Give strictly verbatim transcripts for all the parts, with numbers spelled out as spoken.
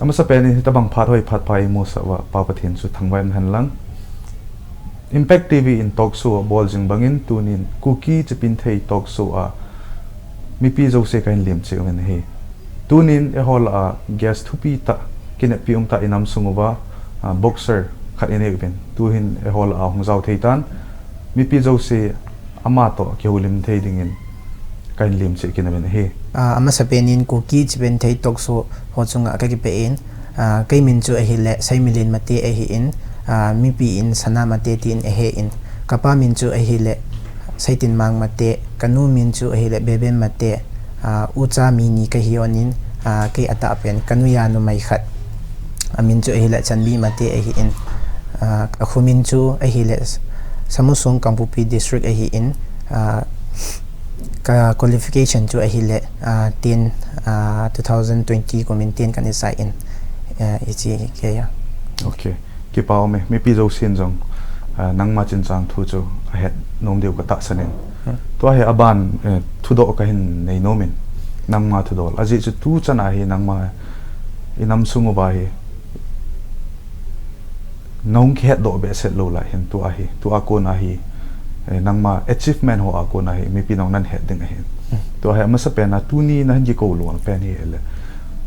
Amasapen in hitabang phat hoi phat pha imusah uva Pa Pathen chu thangvah in hen lang. Impact T V in talk show abol jing bangin tunin Kuki Chipinthei talk show a mipi jouse kahin lim cheh uvin ahi. Tunin eiho lah a guest thupi tah, kineppi um tah inam sung uva, ah, boxer khat inei uvin. Tuhin eiho lah a hung jao thei tan, mipi jouse ama toh kihoulim thei dingin kahin lim cheh kit uvin ahi. Ah, amasapen in Kuki Chipinthei talk show ho chunga kakipah in, ah, kei min chu ahile Seimilen Mate ahin, ah, mipi in Sana Mate tin ahen, kapa min chu ahile Seitinmang Mate, kanu min chu ahile Beben Mate, ah, ucha mi ni kahi onin, ah, kei atahpen, kanu a numei khat, amin chu ahile Chanbi Mate ahin, ah, akhu min chu ahile Samusung Kangpokpi District ahin, ah, ka qualification chu ahile, ah, ten, ah, two thousand twenty kumin ten kana chai in, ah, hiche kei a. Okay. Kipa ume, mipi jousen jong, ah, nangma chinchang thu chu ahet nom diu katahsan in. Hmm. Tua hi aban, eh, thudoh kahin nei nom in. Nangma thudoh. Ajeh chu tuchan a hi nangma inam sung uva hi nahung kihetdoh behseh lou lai hin tua hi, tua kona hi, eh, nangma achievement ho a kona hi, mipi nahung nan het ding ahin. Hmm. Tua hi amasapen a tuni nahin kikou lou pen hi le.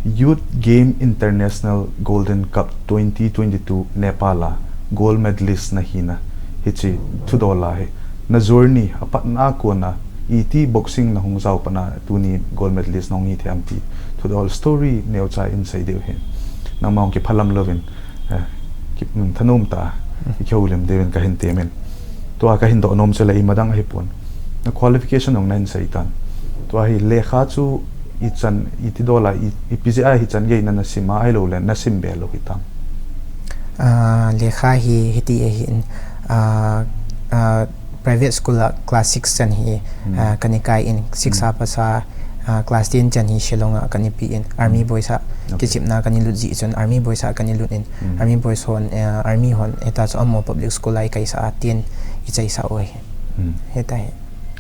Youth Game International Golden Cup twenty twenty-two Nepal a gold medalist nahina hiche thudoh a hi. Na journey apatna a kona iti boxing nahung jao patna tuni gold medalist nahung hi thei ham ti thudoh story neocha in sei diu hin. Nangma hung kiphalam louvin, eh, ki, mm, thanom tah a, mm, kihoulim diu in kahin temin. Tua kahin doh nom chu le imadang ahipon. Na qualification jong nahin sei tan. Tua hi lekha chu ichan, iti dola, i, ipi jeh a hichan gei nana sim a, ahilou le nasim be lou hitam. Ah, lekha hi hiti ahin, ah, ah, private school a class six chan hi, hmm, ah, kana kai in, six, hmm, a pasa, ah, class ten chan hi Shillong a kana pe in, Army, hmm, Boys a, okay, kichepna kana lut jeh chun, Army Boys a kana lut in, hmm, Army Boys hon, ah, Army hon, hita chu amaho public school a ikaisah a, ten ichaisah u ahi. Hmm. Hita hi.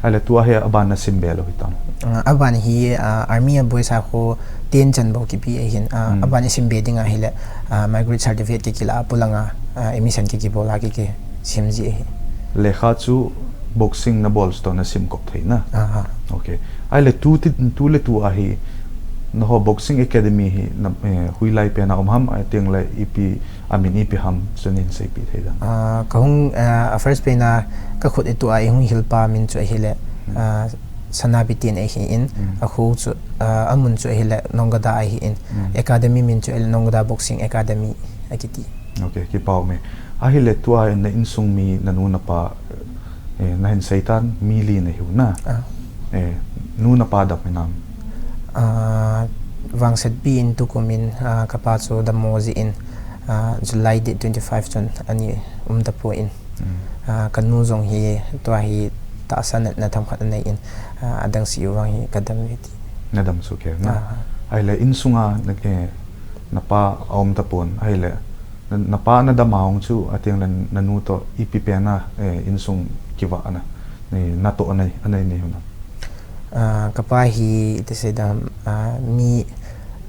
Ahile tua hi aban nasim be lou hitam. Ah, aban hi, ah, Army a Boys a khu ten chan bou kipe ahin, ah, hmm, aban isim be ding ahile, ah, merit certificate kiki la a polang a, ah, admission kiki bol a kiki sim ji ahi. Lekha chu boxing nabol chu toh nasim kop thei na. Aha. Okay. Ahile tu ti, tu le tu a hi, nangho boxing academy hi, na, eh, hoilai pen a um ham, ahiteng le ipi, amin ipi ham, chu nahin seipeh thei dem. Ah, kahung, ah, a first pen a kakhut itoh a ihung hilpa min chu ahile, hmm, ah, Sana Bitin ahin, hmm, akho chu, ah, amun chu ahile Nongada ahin, hmm, academy min chu ahile Nongada Boxing Academy akiti. Okay, kipa ume. Ahile tua na insung mi nanu napa, eh, nahin seitan mi li nahiu na. Ah. Eh, nu napa dam hinam? Ah, vangsetpi in tukum in, ah, kapa chu dammo jeh in, ah, July date twenty-five chun ana um tapon. Hmm. Ah, kanu jong hi tua hi tahsan na themkhat anei in, ah, adang seh u vang hi kadam ve ti. Nadam soh kei na. Ah. Ahile insunga na, eh, napa aum tapon, ahile na, napa nadam a hung chu, ahiteng le nanu toh ipi pen a, eh, insung kivah na, eh, natoh anei, anei nei u nam? Ah, kapa hi, iti sei dem, ah, mi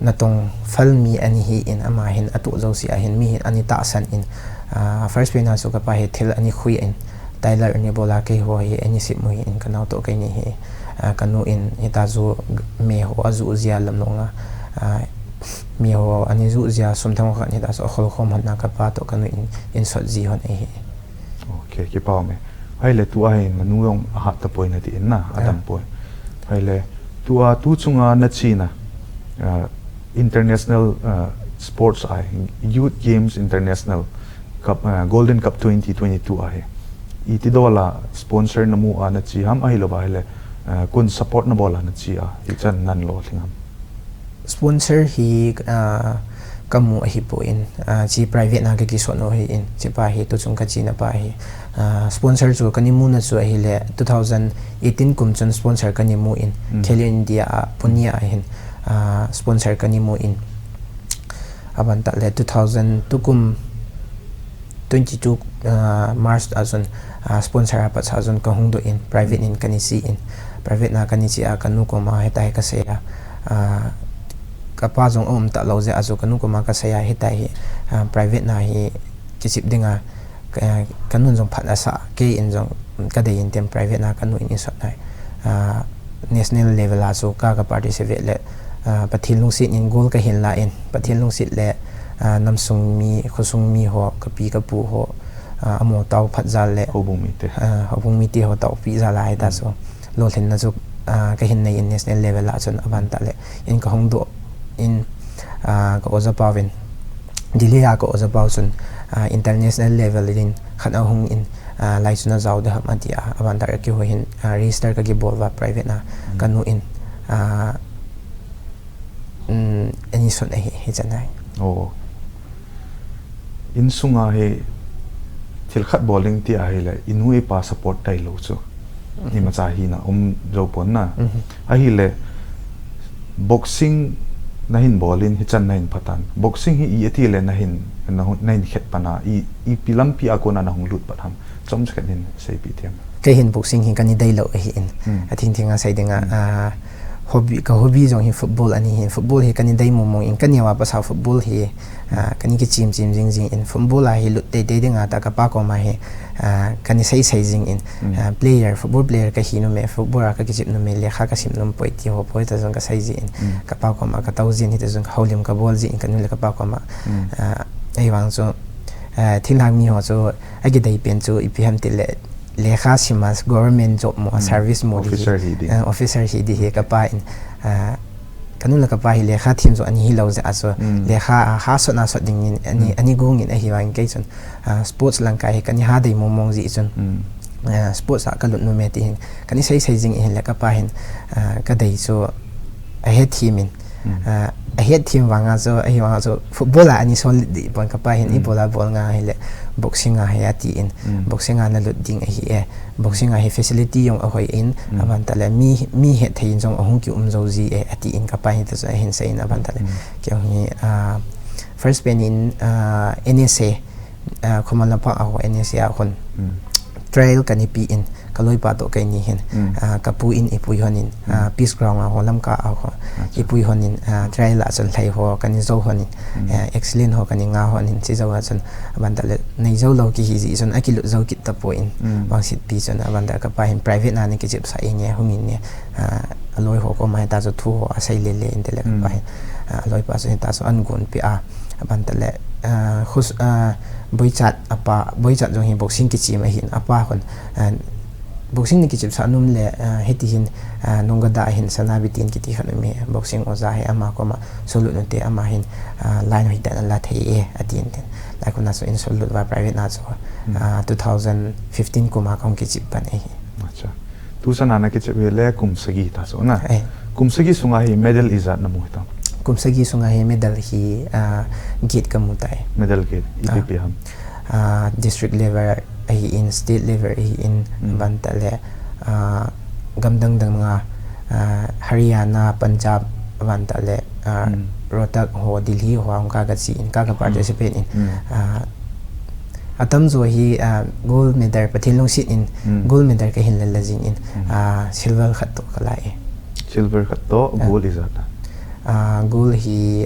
natong phal mi ana hin, ama hin atoh jouse a hin, mi hin ana tahsan in, ah, first pen a chu kapa hi thil ana khui in, tailor ana bol a, keiho hi ana sep u hin, kanao toh kei ni hi, ah, kanu in hita chu meiho ajoh jia lam nung a, ah, meiho ana joh jia sum themkhat hita chu akhol khom hon a kapa toh kanu in, insot ji hon ahi. Okay, kipa ume. Ahile tua hi nanu jong ahat tapoi nati in na, ah, adam poi. Ahile tua tu chunga nachena, ah, international, ah, sports a hi, Youth Games International Cup, ah, Golden Cup twenty twenty-two a hi. Iti dola sponsor namu a nache ham, ahilouva ahile, ah, koin support nabol a nache a, ichan nan lolhing ham? Sponsor hi, ah, kamu ahipon, ah, hiche private na kakisot u ahin, hichepa hi tuchung kachena pa hi. Ah, sponsor chu kana muna chu ahile two thousand eighteen kum chun sponsor kana mu in, hmm, Khelo India a, Pune a hin, ah, sponsor kana mu in. Aban tah le two thousand two kum twenty-two, ah, March a chun, ah, sponsor a pat a chun kahung doh in, private in kana che in. Private na kana che a, kanu koma hita hi kasei a, ah, Kapa jong aum talou jeh a chu kanu koma kasei a, hitia hi, ah, private na hi kichep dinga, ka, kanu jong phat asah, kei in jong kadei in tin private na kanu in eisot nai. Ah, national level a chu ka, ka participate le, ah, Pathen lungset in gold kahin la in, Pathen lungset le, ah, namsung mi, khosung mi ho, kapi kapu ho, ah, amaho taophat jal le, houbung mite, ah, houbung mite ho taopi jal a hita chu lolhinna chu, ah, kahin nei in national level a chun aban tah le in kahung doh in, ah, ka oja pau in, Delhi a ka oja pau chun, ah, international level in khat ahung in, ah, lai chun ajao ding ham ati a, aban tah le keiho hin, ah, register kakibol uva private na kanu in, ah, um, eisot ahi, hichan ahi. Oh. Insunga hi thil khat bol ding ti ahile, inu ipa support tailou chu imacha hina um jou pon na. Ahile, boxing nahin bol in hichan nahin phatan. Boxing hi iti le nahin, nahin, nahin khet pan a, i, ipi lampi a kona nahung lut pat ham. Chomcha khat hin seipeh tem. Kei hin boxing hi kana deilou ahi in. Athing thing a sei dinga, ah, hobby, ka hobby jong hi football ahi in. Football hi kana dei mong mong in, kaneo a pasal football hi, ah, kana kichem chem jing jing in. Football a hi lut teitei dinga tah kapa koma hi, ah, kana sei sei jing in. Ah, player, football player kahi nom e, football a kakichep nom e, lekha kasim nom poi ti ho poi ta jong kasei jin. Kapa koma katou jin, hita jong houlim kabol jin, kanu le kapa koma. Ah, ahivang chu, ah, thinglhang mi ho chu, akidei pen chu ipi ham tile, lekha sim a government job mo, service mo ding hi, officer hi ding hi kapa in, ah, kanu le kapa hi lekha them jo ana hilou jeh a chu, lekha a ha sot na sot ding in, ana, ana gung in ahivang kei chun, ah, sports lang kai hi kana ha dei mong mong jeh chun, ah, sports a kalut nom e ti hin kana sei sei jing in le kapa hin, ah, kadei chu ahethem in, ah, ahethem vang a chu, ahivang a chu football a ana sol ding pon kapa hin, ibol a bol nga hile, boxing a hi ati in, boxing a nalut ding ahi e, boxing a hi facility jong ahoi in, aban tah le mi, mi hetthei in jong ahung kium jou ji e, ati in kapa hin ta chu ahin sei in aban tah le. Kei hi, ah, first pen in, ah, N S A, ah, Khumlangpha a ho N S A a hon. Trial kana pe in, kaloipa toh keini hin, ah, kapu in eipui hon in, ah, Peace Ground a ho Lamka a ho eipui hon in, ah, trial a chun lhai ho kana jou hon in, ah, excellent ho kana nga hon in, chujou a chun, aban tah le, nei jou lou kihi jeh chun, akilut jou kit tapon, vangsetpi chun, aban tah kapa hin private na nakichep sah inge, hung inge, ah, aloi ho koma hita chu thu ho asei le le in tile kapa hin, ah, aloipa chu hita chu ana gon peh a, aban tah le, ah, khus, ah, Boichat apa, Boichat jong hi boxing kichem ahin, apa hon, ah, boxing nakichep sah nom le, ah, hiti hin, ah, Nungada hin Sanabi tin kiti khat um e, boxing oja hi ama koma solut ute, ama hin, ah, line hoi tah in ala thei e, ati in tin. Lai kona chu in solut uva private na chu, ah, two thousand fifteen kum a kahung kichep pan ahi. Acha. Tu chan a nakichep hile kum sagi ta chu na. Kum sagi sunga hi medal ijat namu hitam? Kum sagi sunga hi medal hi, ah, get kamu tai. Medal get, ipi ipi ham? Ah, district level ahi in, state level ahi in, aban tah le, ah, gam dang dang a, ah, Haryana, Punjab, aban tah le, ah, Rohtak ho, Delhi ho, ahung ka, kachi in, ka, ka participate in, ah, atamjo hi, ah, gold medal, Pathen lungset in, gold medal kahin la la jing in, ah, silver khat toh kala e. Silver khat toh, gold ijat a? Ah, gold hi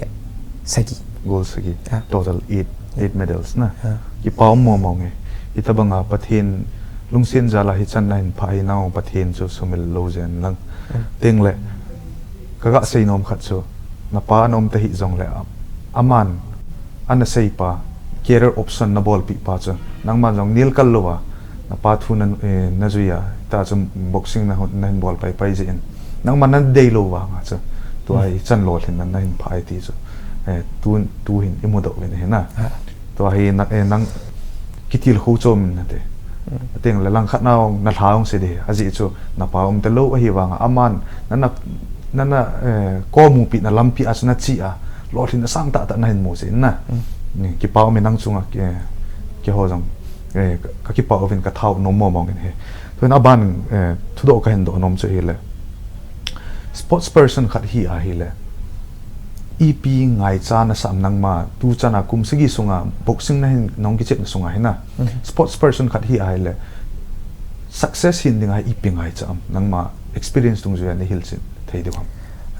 sagi. Gold sagi. Ah. Total eight, eight medals na. Ah. Kipa um mong mong e. Hitabanga Pathen lungset jal a hichan nahin phah hi nangho Pathen chu sumil lou jen lang. Tengle, kaga sei nom khat chu, napa ana um ta hih jongle, a, aman, ana seipa, career option nabolpeh pa chu, nangman jong nilkal louva, napa thu na, eh, najui a, hita chu boxing na, nahin bol pai pai jeh in, nangman nadei lou vanga chu, tua hichan lolhinna nahin phah e ti chu, eh, tu, tu hin imudoh uvin ahi na. Tua hi na, eh, nang kitilkhou chom in nate. Tengle langkhat na jong nalha jong se ding, ajeh chu napa um talou ahivanga, aman, nana, nana, eh, komupi na lampi a chu nache a, lolhinna sang tah tah nahin mu jeh in na. Kipa um e nang chunga, eh, keiho jong, eh, ka, kakipa uvin kathanom mong mong in ahi. Tuin aban, eh, thudoh kahin doh nom chu hile, sports person khat hi ahile, ipi ngaicha nasa am nangma, tu chan a kum sagi sunga, boxing nahin, nahung kichep na sunga hi na. Sports person khat hi ahile, success hin dinga ipi ngaicha am, nangma experience dungjuia nahil chet thei diu ham?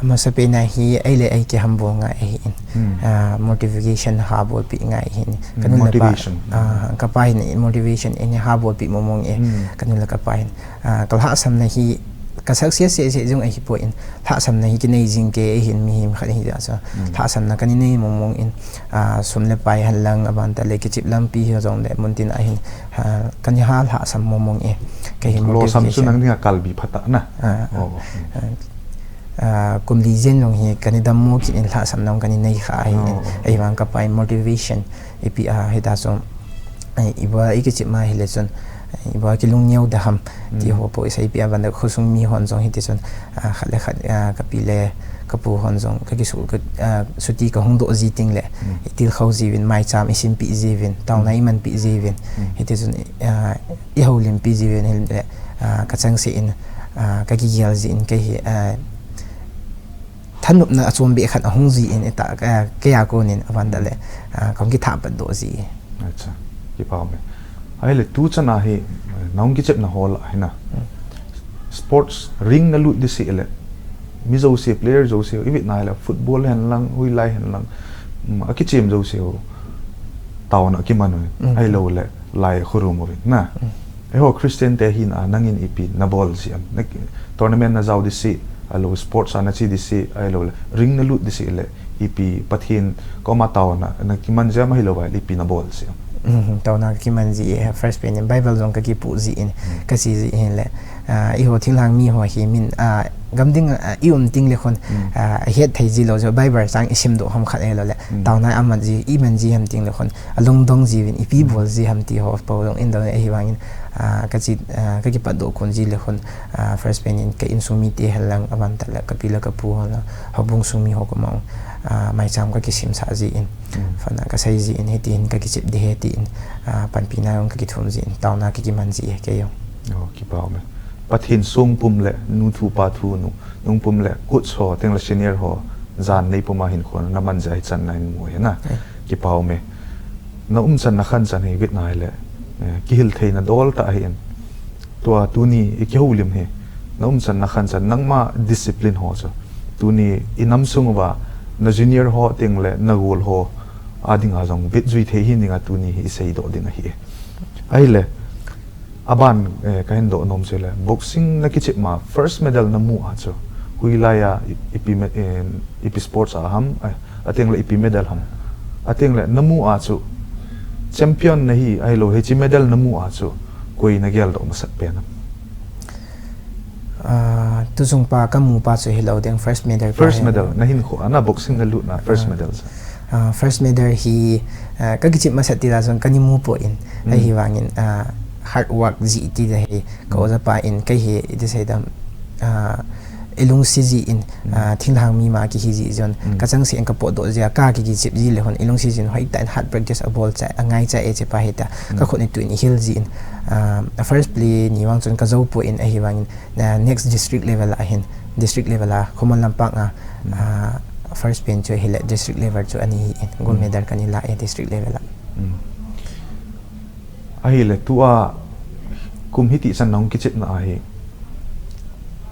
Amasapen a hi, ei le ei kihambol ngai ahin. Hmm. Ah, motivation habolpi ngai ahin. Hmm, kanu le pa, motivation. Ah, kapa hin motivation eini habolpi mong mong e. Hmm. Kanu le kapa hin. Ah, kalhahsamna hi, ka success seh seh jong ahipon. Lhahsamna hi kinei jing kei ahin mihem khat hijeh chun. Hmm. Lhahsamna kani nei mong mong in. Ah, sum le pai hen lang, aban tah le kichep lampi hijongle, muntin ahin. Ah, kani ha lhahsam mong mong e. Kei hi motivation. Lhahsam chu nang dinga kalbi phatah na. Ah, oh. Ah, ah, kum li jen jong hi kani dammo kit in lhahsamna jong kani nei kha ahin. Oh, oh. Ahivang kapa in motivation. Ipi a hita chu, eh, ibola i kichep ma hile chun, eh, ibola kilung neo da ham, ti ho po isei pi a ban da khosung mi hon jong hiti chun, ah, khat le khat, ah, kapi le kapu hon jong, ka kisu, ka, ah, suti kahung doh ji teng le, mm, i tilkhou jiuvin, maicham i simpi jiuvin, taona i manpi jiuvin, mm, hiti chun, ah, i houlimpi jiuvin, hile, ah, ka changseh in, ah, ka kigel jin, kei hi, ah, thanopna achom beh khat ahung jin, ita, ah, kei a konin aban da le, ah, kahung kithah pat doh ji. Acha, kipa um e. Ahile tuchan a hi, eh, nahung kichepna ho lah hi na. Hmm. Sports ring na lut ding seh le, mi jouse, player jouse, i vet na hile football hen lang, hoilai hen lang, mm, akichem jouse ho. Taona kiman uvin. Hmm. Ahilou le, lai khorum uvin na. Hmm. Eiho Christian te hina nangin ipi na bol ji am. Na ki-, tournament na jao ding seh, ahilou sports a na che ding seh, ahilou le ring na lut ding seh le ipi Pathen koma taona na kiman ji am ahilou le ipi na bol ji am. Mhm, taona kiman ji e, first pen in Bible jong ka kipu jin, mm, ka che jin le, ah, eiho thinglhang mi ho hi min, ah, gam ding, ah, i um teng le khun, mm, ah, het thei ji lou jo, Bible chang i sim doh ham khat ahilou le, mm, taona a man ji, i man ji ham teng le khun, alungdong jiuvin, ipi bol ji ham ti ho, po jong in dong ahivangin, ah, ka che, ah, ka kipat doh khun ji le khun, ah, first pen in ka insung mite hen lang, aban tah le kapi le kapu ho la, houbung sung mi ho koma, ah, maicham ka kisimsah jin, mm, fana ka sei jin, hiti hin ka kichep ding ahi tin, ah, panpina jong ka kithum jin, taona ka kiman ji e, kei jong. Oh, kipa um e. Pathen songpum le, nu thu pa thu nu, nungpum le, coach ho, teng le senior ho, jan nei pum a hin khon, na man ji ahi chan na hin mu e na. Eh. Kipa um e. Na umchan na khanchan hi vet na hile, eh, kihil theina dol tah ahin. Tua tuni i kihoulim hi. Na umchan na khanchan nangma discipline ho chu. Tuni i nam sung uva na junior ho teng le na gol ho a dinga jong vet jui thei hi dinga tuni hi i seidoh ding ahi. Ahile, aban, eh, ka hin doh nom chu le, boxing na kichep ma, first medal na mu a chu, hoilai a, i-, ipi me-, eh, ipi sports a ham, eh, ateng le ipi medal ham. Ateng le na mu a chu, champion na hi, ahilou hiche medal na mu a chu, koi na geldoh masat pen am. Ah, tuchung pa ka mu pa chu hilou ding, first medal pa. First medal, na hinkho a, na boxing na lut na, first medal chu. Ah, first medal hi, ah, ka kichep masat tila chun ka ni mu poi, mm, ahivangin, ah, hard work ji ti da hi, ka, mm, oja pa in, kei hi, iti sei dam, ah, i lungset jin, mm, ah, thinglhang mi ma kihi ji jong, mm, ka changseh in ka potdoh ji a, ka ki, kichep ji le hon, i lungset jin, hoitah in hard practice abol chai, angaicha e che pa hita, mm, ka khut in tuin i hil jin, ah, first play ni vang chun ka jou poi ahivangin, ah, next district level a hin, district level a, Khumol Lampak a, mm, ah, first pen chu hile district level chu ani hin, gold, mm, medal ka ni la e district level a. Mm. Ahile tua kum hiti chan nahung kichepna ahi.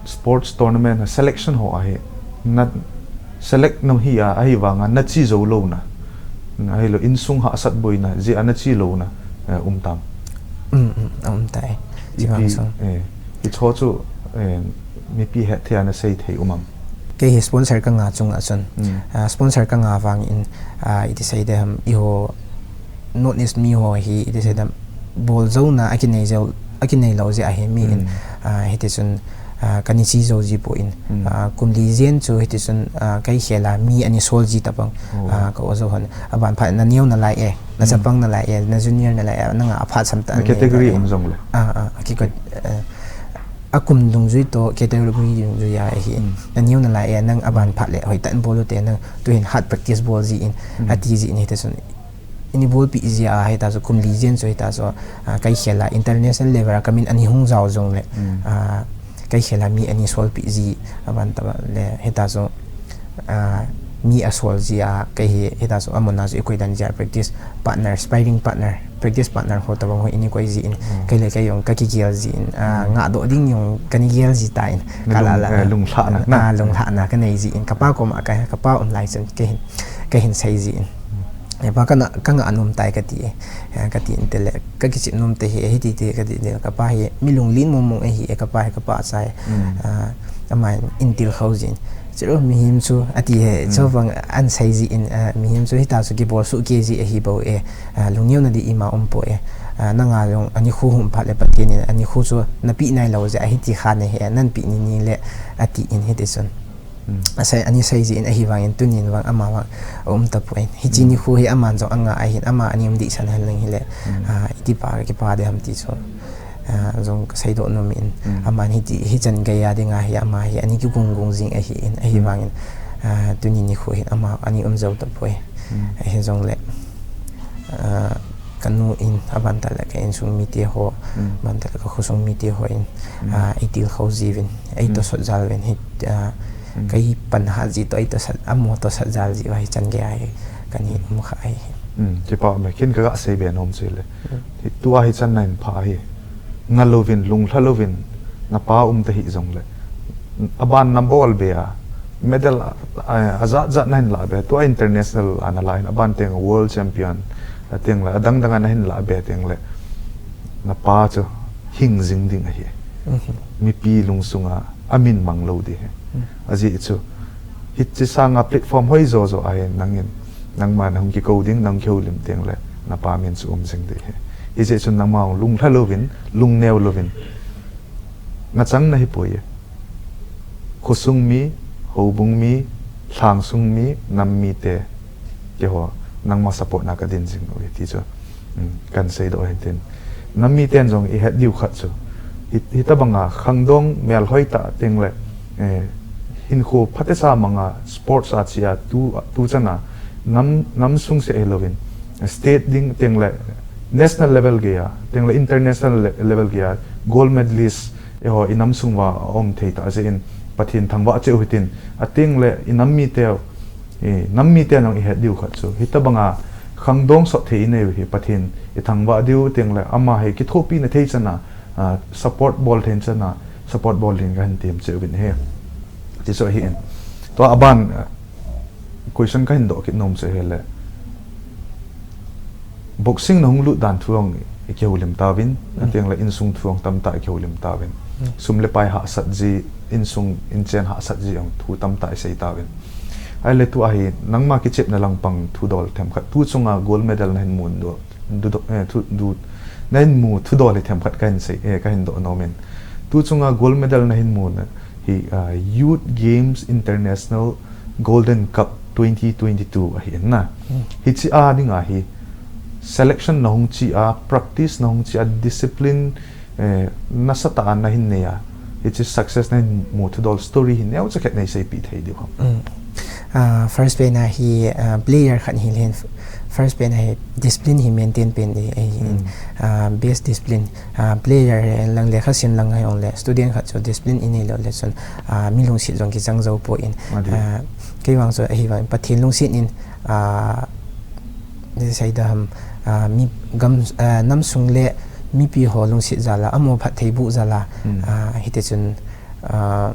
Sports tournament a selection ho ahi. Na select na hi a, ahivanga na che jou louna. Ahilou insung hahsat boina, jeh a na che louna, eh, um tam. Um, um, a um tai. Ipi, eh, hicho chu, eh, mipi hetthei a na sei thei um am. Kei hi sponsor ka nga chunga chun. Mm. Ah, sponsor ka nga vangin, ah, iti sei ding ham, eiho North East mi ho hi, iti sei ding ham, bol jouna, akinei jou, akinei lou jeh ahi mi in, mm, ah, hiti chun, ah, ka ni che jou ji poi. Mm. Ah, kum li jen chu hiti chun, ah, ka khel a mi ani sol ji tapang. Oh. Ah, ka oja hon. Aban phat na neo nalai e, na, mm, chapang nalai e, na junior nalai e, nanga aphat sam ta na category um jongle. Ah, ah, aki ko, eh, akum dungjui toh, category dungjui a ahi. Mm. Na neo nalai e, nang aban phat le, hoitah in bol u te, nang tuhin hard practice bol jin, mm, ati jin hiti chun. Ini bolpi jia hita chu kum li jen chu hita chu, ah, ka khel a international level a ka min ani hung jao jongle, mm, ah, ka khel a mi ani solpi ji aban tah le hita chu, ah, mi asol jia kei hi hita chu amun a chu i koi dan jia practice partner, sparring partner, practice partner ho tabang ho ini koi jin, kei le kei jong kakigel jin, ah, ngahdoh ding jong kani gel ji tan, kalung, kala, eh, lunglhahna, ah, lunglhahna kanei jin, kapa koma ka, kapa um lai chun kahin, kahin sei jin. Hepa, kangah, kangah nom tai kati, eh, kati inte le, kakichep nom te hi, hiti ti kati le, kapa hi mi lunglen mong mong ahi, eh, kapa hi kapa chai, ah, aman eitil khou jin. Chiro mihem chu, ati he, chuvang an sei jin, ah, mihem chu hita chu kibol soh kei ji ahi bou e, ah, lungneona di ima um poi e, ah, nanga jong ani khu hung phat le Pathen in ani khu chu napeh nailou jeh ahi ti kha nahi e, nanpeh nini le, ati in hiti chun. Asei, ani sei jin ahivangin tunin vang ama vang aum tapoi. Hiche nikho hi aman jong anga ahin, ama ani um dehset hen lang hile, ah, iti pa kipa ding ham ti chu. Ah, jong kasei doh nom in, aman hiti, hichan geiya dinga hi ama hi ani kigong gong jing ahin, ahivangin, ah, tuni nikho hin ama ani um jou tapoi. Ahi jongle, ah, kanu in, aban tah le ka insung mite ho, aban tah le ka khosung mite ho in, ah, eitil khou jiuvin, eitosot jal uvin, hi, ah, kei pan hat ji toh eitosat, amo tosat jal ji uva hichan geiya hi, kani um kha ahi. Kipa me, ken kaga sei be nom chu le. Hi, tua hichan nahin phah hi. Ngah louvin, lunglha louvin, napa um tahih jongle. Aban nabol be a, medal a, a, ajat jat nahin lah be, tua international a nala hin, aban teng world champion, ateng le, adang dang a nahin lah be teng le. Napa chu hing jing ding ahi. Mipi lungsunga amin mang lou ding ahi. Ajeh chu, hiche sanga platform hoi jo jo ahi nangin, nangma nahung kikou ding, nahung kihoulim teng le, napa min chu um jing ding ahi. Hijeh chun nangma hung lunglha louvin, lungneo louvin, nachang nahi poi e. Khosung mi, houbung mi, lhangsung mi, nam mite, keiho, nangma support na kadin jing uve ti chu, um, kan sei doh hin tin. Nam miten jong ihet diu khat chu. Hi, hitabanga khangdong melhoi tah teng le, eh, hinkho phatecha manga sports a chia tu, tu chana nam, nam sung seh hilouvin, state ding teng le national level geiya, teng le international le-, level geiya, gold medalist, eiho, inam sung uva aum thei tah jeh in, Pathen thangvah cheh u hitin, ateng le inam mite, i, nam mite nang ihet diu khat chu. Hitabanga khangdong sot thei inei u hi, Pathen ithangvah diu teng le ama hi kithopina thei chana, ah, support bol thei chana, support bol ding kahin tem cheh uvin ahi. Ti chu ahin. Tua aban, ah, question kahin doh kit nom chu ahile. Boxing nahung lut dan thu hung ikihoulim tauvin, ateng le insung thu hung tamtah ikihoulim tauvin. Sum le pai hahsat ji, insung inchen hahsat ji hung thu tamtah isei tauvin. Ahile tua hi, nangma kichepna langpang thudol themkhat. Tu chunga gold medal nahin mun doh, du, du, eh, thu, du, nahin mu thudol hi themkhat kahin sei, eh, kahin doh nom in. Tu chunga gold medal nahin mun, hi, ah, Youth Games International Golden Cup twenty twenty-two ahi na. Hiche a dinga hi selection nahung chi a, practice nahung chi a, discipline, eh, nasatah a nahin nei a. Hiche success nahin mu thudol story hi neocha khat nei seipeh thei diu ham. Ah, first pen a hi, ah, player khat hile hin, first pen a hi discipline hi maintain pen ding ahin, ah, best discipline. Ah, player lang le khasim lang hijong le, student khat chu discipline inei lou le chun, ah, mi lungset jong kichang jou poi in. Ah, kei vang chu ahivang Pathen lungset in, ah, sei ding ham, ah, mi gam, ah, nam sung le mipi ho lungset jal a, amo phatthei boh jal a, ah, hiti chun, ah,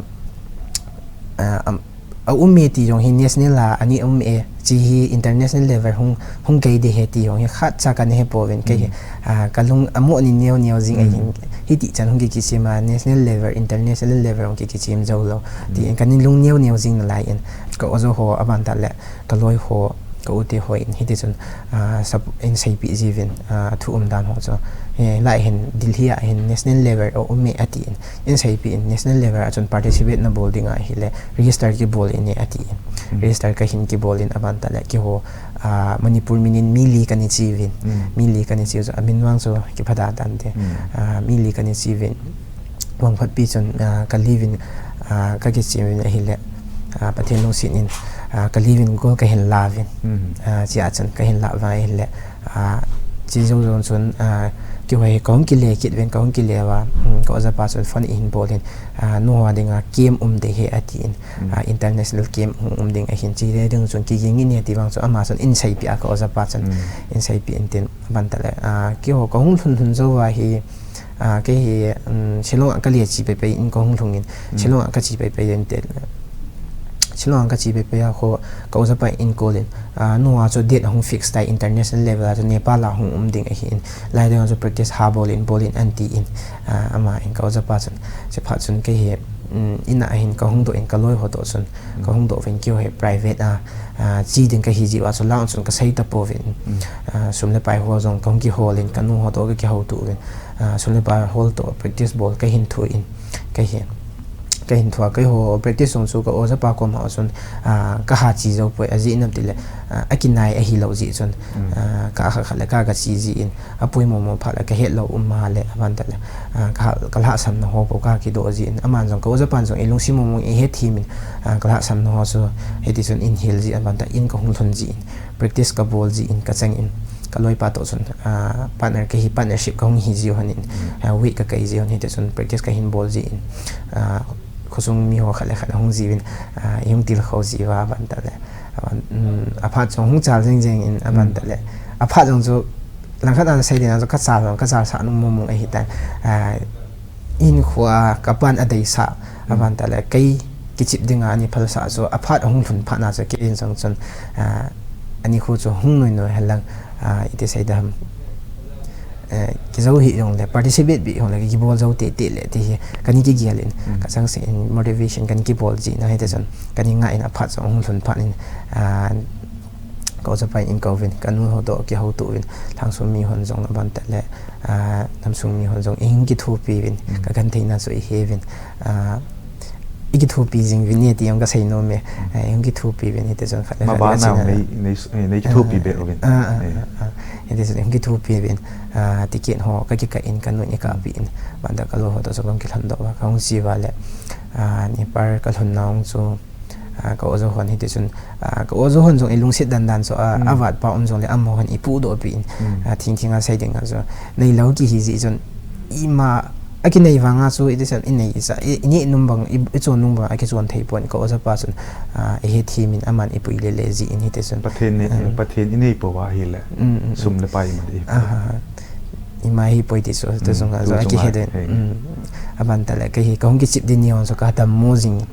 ah, am, aum e ti jong hi national a, ani um e, hiche hi international level hung, hung gei ding ahi ti jong hi khatcha kana he pouvin kei hi, ah, kalung amo ni neo neo jing ahin, hiti chan hung ki, kisem a, national level, international level hung ki, kisem jou lou. Ti in kana lung neo neo jing nalai in, ka ojo ho aban tah le, ka loi ho, ka u te ho in, hiti chun, ah, sap-, in seipeh jiuvin, ah, thu umdan ho chu. Hilai hin, Delhi a hin national level aum e ati in, in seipeh in, national level a chun participate nabol ding ahile, register kibol in e ati in. Register kahin kibol in aban tah le, keiho, ah, Manipur minin mi li kana chi uvin. Mi li kana chi u chu, amin vang chu kiphadah tante. Ah, mi li kana chi uvin. Vangphatpi chun, ah, ka li uvin, ah, ka kichim uvin ahile, ah, Pathen lungset in, ah, ka li uvin gold kahin la uvin. Ah, hichea chun kahin la uva ahile, ah, hiche jou jou chun, ah, keiho hi kahung kile kit uvin, kahung kile uva, um, ka oja pa chun phone eihin bol in, ah, nu ho dinga camp um ding ahi atin, ah, international camp hung um ding ahin, chule ding chun kiging in ati vang chun ama chun eihin seipeh a, ka oja pa chun eihin seipeh in tin, aban tah le, ah, keiho kahung lhun lhun jou a hi, ah, kei hi, um, Shillong a kale che pai pai in kahung lhung in, Shillong a kache pai pai in te, Shillong a kache pai pai a kho, ka oja pa in call in, ah, nu a chu date ahung fix tai, international level a chu Nepal a hung um ding ahin, lai ding a chu practice ha bol in, bol in anti in, ah, ama in ka oja pa chun, chuphat chun kei hi, um, in a hin kahung doh in, ka loi ho toh chun, kahung doh uvin, keiho hi private a, ah, che ding kahi jeh uva chu lang chun kasei tapouvin, ah, sum le pai ho jong kahung kihol in, ka nu ho toh kakihouto uvin, ah, sum le pai hol toh practice bol kahin thu in, kei hi, kahin thu a, keiho practice jong chu ka oja pa koma chun, ah, kaha che jou poi, ajeh inem itile, ah, akinai ahilou jeh chun, ah, ka khat khat le ka, kache jin, apoimo mo phat le kahet lou um a le, aban tah le, ah, ka, ka lhahsamna ho bou kakidoh jin, aman jong ka oja pan jong eilungset mong mong, eihethem in, ah, ka lhahsamna ho chu hiti chun eihil jin, aban tah in kahung lhun jin, practice kabol jin, kachang in, ka loi pa toh chun, ah, partner, kei hi partnership kahung hi jiu hon in, ah, weight kakai jiu hon, hiti chun practice kahin bol jin, ah, khosung mi ho khat le khat ahung jiuvin, ah, eihung tilkhou jiuva, aban tah le, aban, um, aphat jong hung chal jeng jeng in, aban tah le, aphat jong chu langkhat a sei ding a chu kachal jong, kachal sah nom mong mong ahitai, ah, hinkho a kapan adeisah, aban tah le, kei kichep dinga ana phalsah chu aphat ahung lhun phat na chu kei in jong chun, ah, anikho chu hung noi noi henlang, ah, iti sei ding ham, eh, kijou hih jongle, participate beh jongle, kibol jou tete le ti hi kana kigel in, kachang seh in, motivation kana kibol jin, hiti chun kana ngah in, aphat jong ahung lhun phat in, ah, ka oja pa in eikouvin, ka nu ho toh kihouto uvin, lhangsung mi hon jong, aban tah le, ah, namsung mi hon jong eihung kithopi uvin, kagentheina chu eiheuvin, ah, eikithopi jing uvin e ti jong kasei nom e, ah, eihung kithopi uvin, hiti chun khat le khat, mabana nei, nei, nei kithopi beh uvin, ah, ah, ah, hiti chun eihung kithopi uvin, ah, ticket ho kakikah in, ka nu in eikahpi in, aban tah ka loi ho toh chu kahung kilhon doh uva, kahung che uva le, ah, Nepal kalhun nau chu, ah, ka oja hon hiti chun, ah, ka oja hon jong eilungset dan dan chu, ah, avat pa um jongle amahon eipudoh peh in, ah, thing thing a sei ding a chu neilou kihi jeh chun, ima akinei vang a chu iti chun inei cha, i, inei nom bang, i, ichon nom bang akichon thei pon, ka oja pa chun, ah, eihethem in aman eipui le le jin hiti chun. Pathen nei, Pathen inei pou va ahile, sum le pai ima dei, ah, ima hi poi ti chu, tu jong a chu akihe den. Aban tah le, kei hi kahung kichep ding ni hon chu kadammo jing.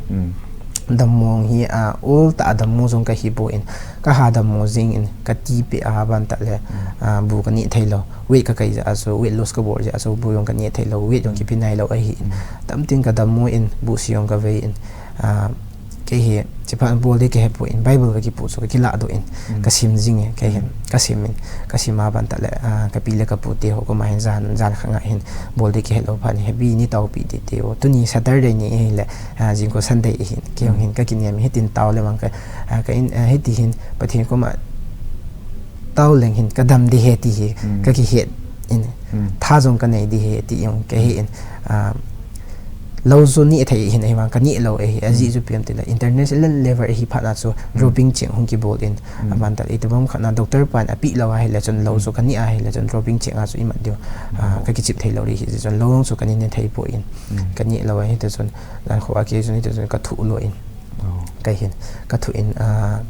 Dammo hi, ah, ol tah a dammo jong kahi poi, kaha dammo jing in, kati peh a, aban tah le, ah, bu kaneh thei lou. Weight kakai jeh a chu, weight loss kabol jeh a chu, bu jong kaneh thei lou, weight jong kipe nai lou ahi in. Tamtin kadammo in, bu se jong kavei in, ah, kei hi, chuphat bol ding kahe poi, Bible kakipu chu kakilah doh in, kasim jing e, kei hi, kasim in, kasim aban tah le, ah, kapi le kapu te ho koma hin jan, jan khat nga hin, bol ding kahe lou phat in, Hepi, nei taopi tete o, tuni Saturday ni ahile, ah, jingkah Sunday ahin, kei jong hin kakinem, hitin tao le vang ka, ah, ka in, ah, hiti hin, Pathen koma tao leng hin kadam ding ahi ti hi, kakihet in, tha jong kanei ding ahi ti jong kahe in, ah, lou chu neh thei hin ahivang kaneh lou ahi, ajeh chu ipi ham itile, international level ahi phat na chu, roping cheng hung kibol in, aban tah le, itobang khat na doctor pan apeh lou ahile chun, lou chu kaneh ahile chun, roping cheng a chu imat diu, ah, kakichep thei lou ding ahi, jeh chun lou jong chu kaneh thei poi, kaneh lou ahi, hiti chun, jan kho a kei chun, hiti chun kathuh lou in. Kei hin, kathuh in, ah,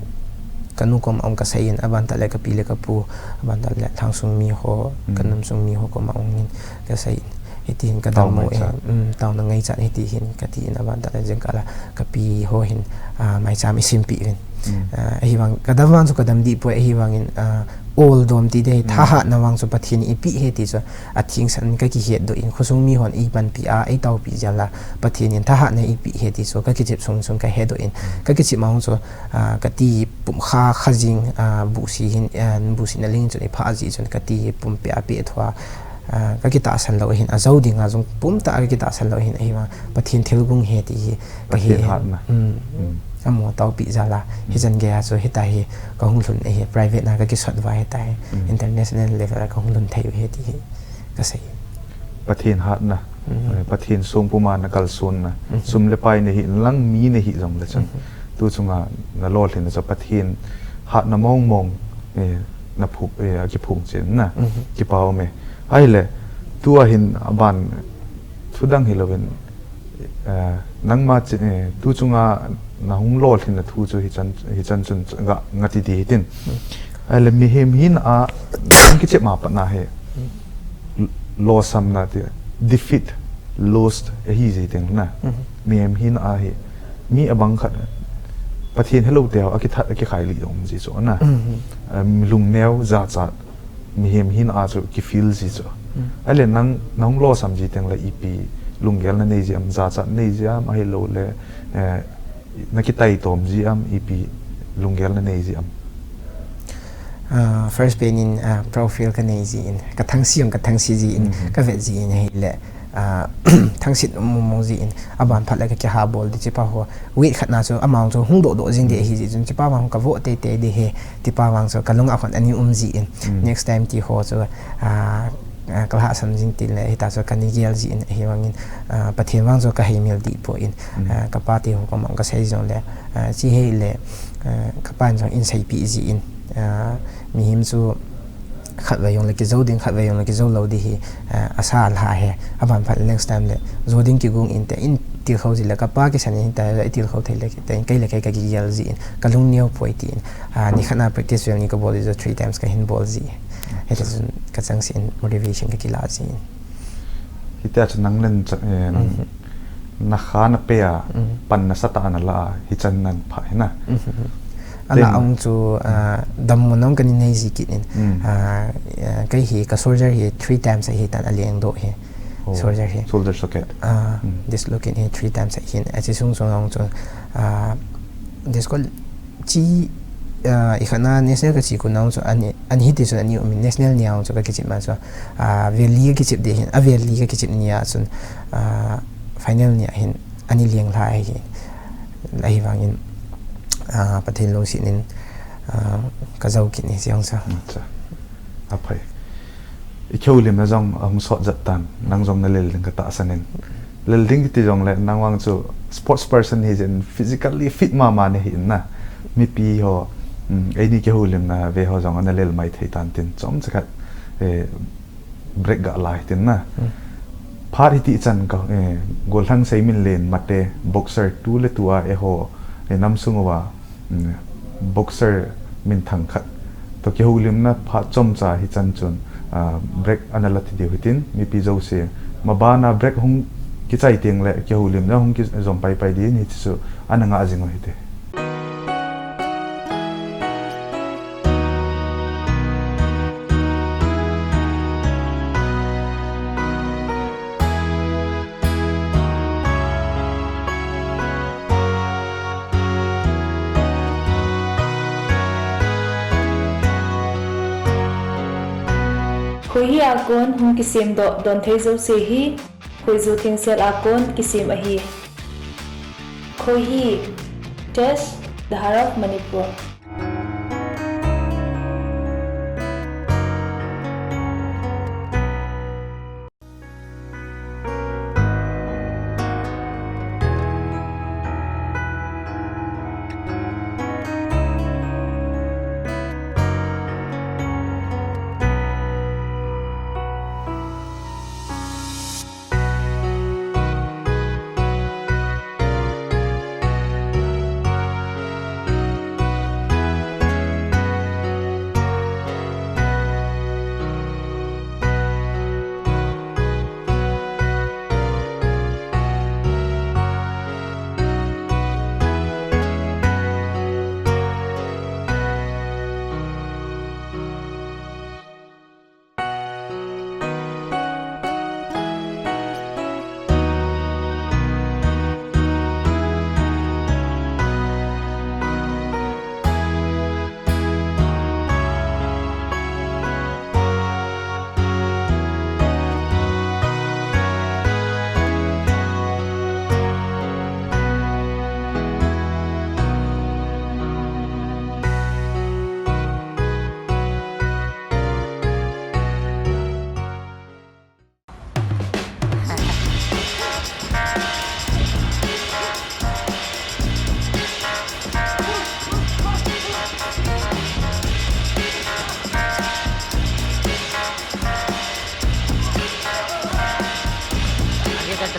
kanu koma jong kasei in, aban tah le kapi le kapu, aban tah le lhangsung mi ho, kanamsung mi ho koma jong hin kasei in. Hiti hin kadammo e, um, taona ngaichat hiti hin kati in, aban tah le jingkah a kapi ho hin, ah, maicham eisempeh uvin. Ah, ahivang, kadam vang chu kadam deh poi, ahivang in, ah, oldom ti ding ahi, thahatna vang chu Pathen in eipeh ahi ti chu, athengsan in kakihet doh in, khosung mi hon eipanpi a, eitaopi jal a, Pathen in thahatna eipeh ahi ti chu, kakichep sung sung kahe doh in, kakichep ma hung chu, ah, kati pum kha, kha jing, ah, bu se hin, ah, bu se na ling chun eiphah jeh chun kati pumpi a peh thua, ah, kakitahsan lou ahin, ajou ding a jong pum tah a kakitahsan lou ahin, ahivang Pathen thilgon ahi ti hi, Pathen hatna. Amo taopi jal a, hichan gei a chu hitia hi kahung lhun ahi, private na kakisot uva hitia hi, international level a kahung lhun thei u ahi ti hi kasei. Pathen hatna, eh, Pathen songpum a nakalsonna, sum le pai nahi lang mi nahi jongle chun, tu chunga nalolhinna chu Pathen hatna mong mong, eh, naphung, eh, akiphung chen na, kipa um e. Ahile, tua hin aban Thudang hilouvin, eh, nangma chi, eh, tu chunga nahung lolhinna thu chu hichan, hichan chun ga, ngati di hitin. Ahile mihem hina a, nang kichep ma patna hi, losam na ti, defeat, lost, ahi ji teng na. Mihem hina a hi, mi abang khat, Pathen helou teu, akithat, akikhai lih um ji chu na. Em, lungneo, jachat, mihem hina a chu kifeel ji chu. Ahile nang, nahung losam ji teng le ipi lunggel nanei ji am, jachat nanei ji am, ahilou le, eh, nakitai tom ji am, ipi lunggel nanei ji am. Ah, first pen in, ah, profile kanei ji in, kathangsi jong kathangsi ji in, kavet ji in ahile, ah, thangsit mong mong ji in, aban phat le kakiha bol di chipa ho, weight khat na chu amang chu hung doh doh jing di ahi ji chun, chipa vang kavoh tei tei di he, chipa vang chu kalung a khon ani um ji in, next time ti ho chu, ah, ah, kalhahsam jing tin le, hita chu kani gel ji in, ahivangin, ah, Pathen vang chu kahei mil di poi in, ah, kapa ti ho komang kasei jong le, ah, chi hei le, ah, kapa in jong in seipeh ji in, ah, mihem chu khatvei jong le kijou ding, khatvei jong le kijou lou di hi, ah, asa lha he, aban phat next time le, jou ding kigong in te, in tilkhou ji le, kapa kisan in hita le, i tilkhou thei le, te in kei le kei kakigel ji in, kalung neo poi ti in, ah, nikhat na practice vel ni kabol ji chu three times kahin bol ji. Hiti chun kachangseh in motivation kakila ji in. Hitia chu nang len cha, eh, nakha napeh a, pan nasatah a nala a, hichan nan phah hi na. Ala ong chu, ah, dammo nong kani nei ji kit in. Ah, eh, kei hi ka shoulder hi three times ahi tan aleng doh hi. Shoulder hi. Shoulder socket. Ah, dislocate hi three times ahin. Achi sung sung ong chu, ah, disco chi, ah, ikhat na national kachi kon a chu ani, ani hiti chun ani um in national ni a chu kakichep ma chu, ah, vel li kakichep di hin, avel li kakichep ni a chun, ah, final ni a hin ani leng lha ahi, ahivangin, ah, Pathen lungset in, ah, kajou kit ni jong sa. Acha. Aphai. I kihoulimna jong ahung sot jat tan, nang jong nalel ding katahsan in. Lel ding kiti jongle, nang vang chu sports person hi jeh in physically fit mama nahi in na. Mipi ho, um, eini kihoulimna ve ho jong analel mai thei tan tin, chomcha khat, eh, break gala hitin na. Phat hiti chan ka, eh, gollhang Seiminlen Mate, boxer tu le tu a eiho, eh, nam sung uva, um, boxer minthang khat toh kihoulimna phat chomcha hichan chun, ah, break ana la thei diu hitin, mipi jouse, mabana break hung kichai teng le kihoulimna hung kijom pai pai din hichu ana ngah jing u hite. Khohi a kon hung kisem doh don thei jouse hi, khoiju thengsel a kon kisem ahi. Khohi, Tesh, Dhar of Manipur.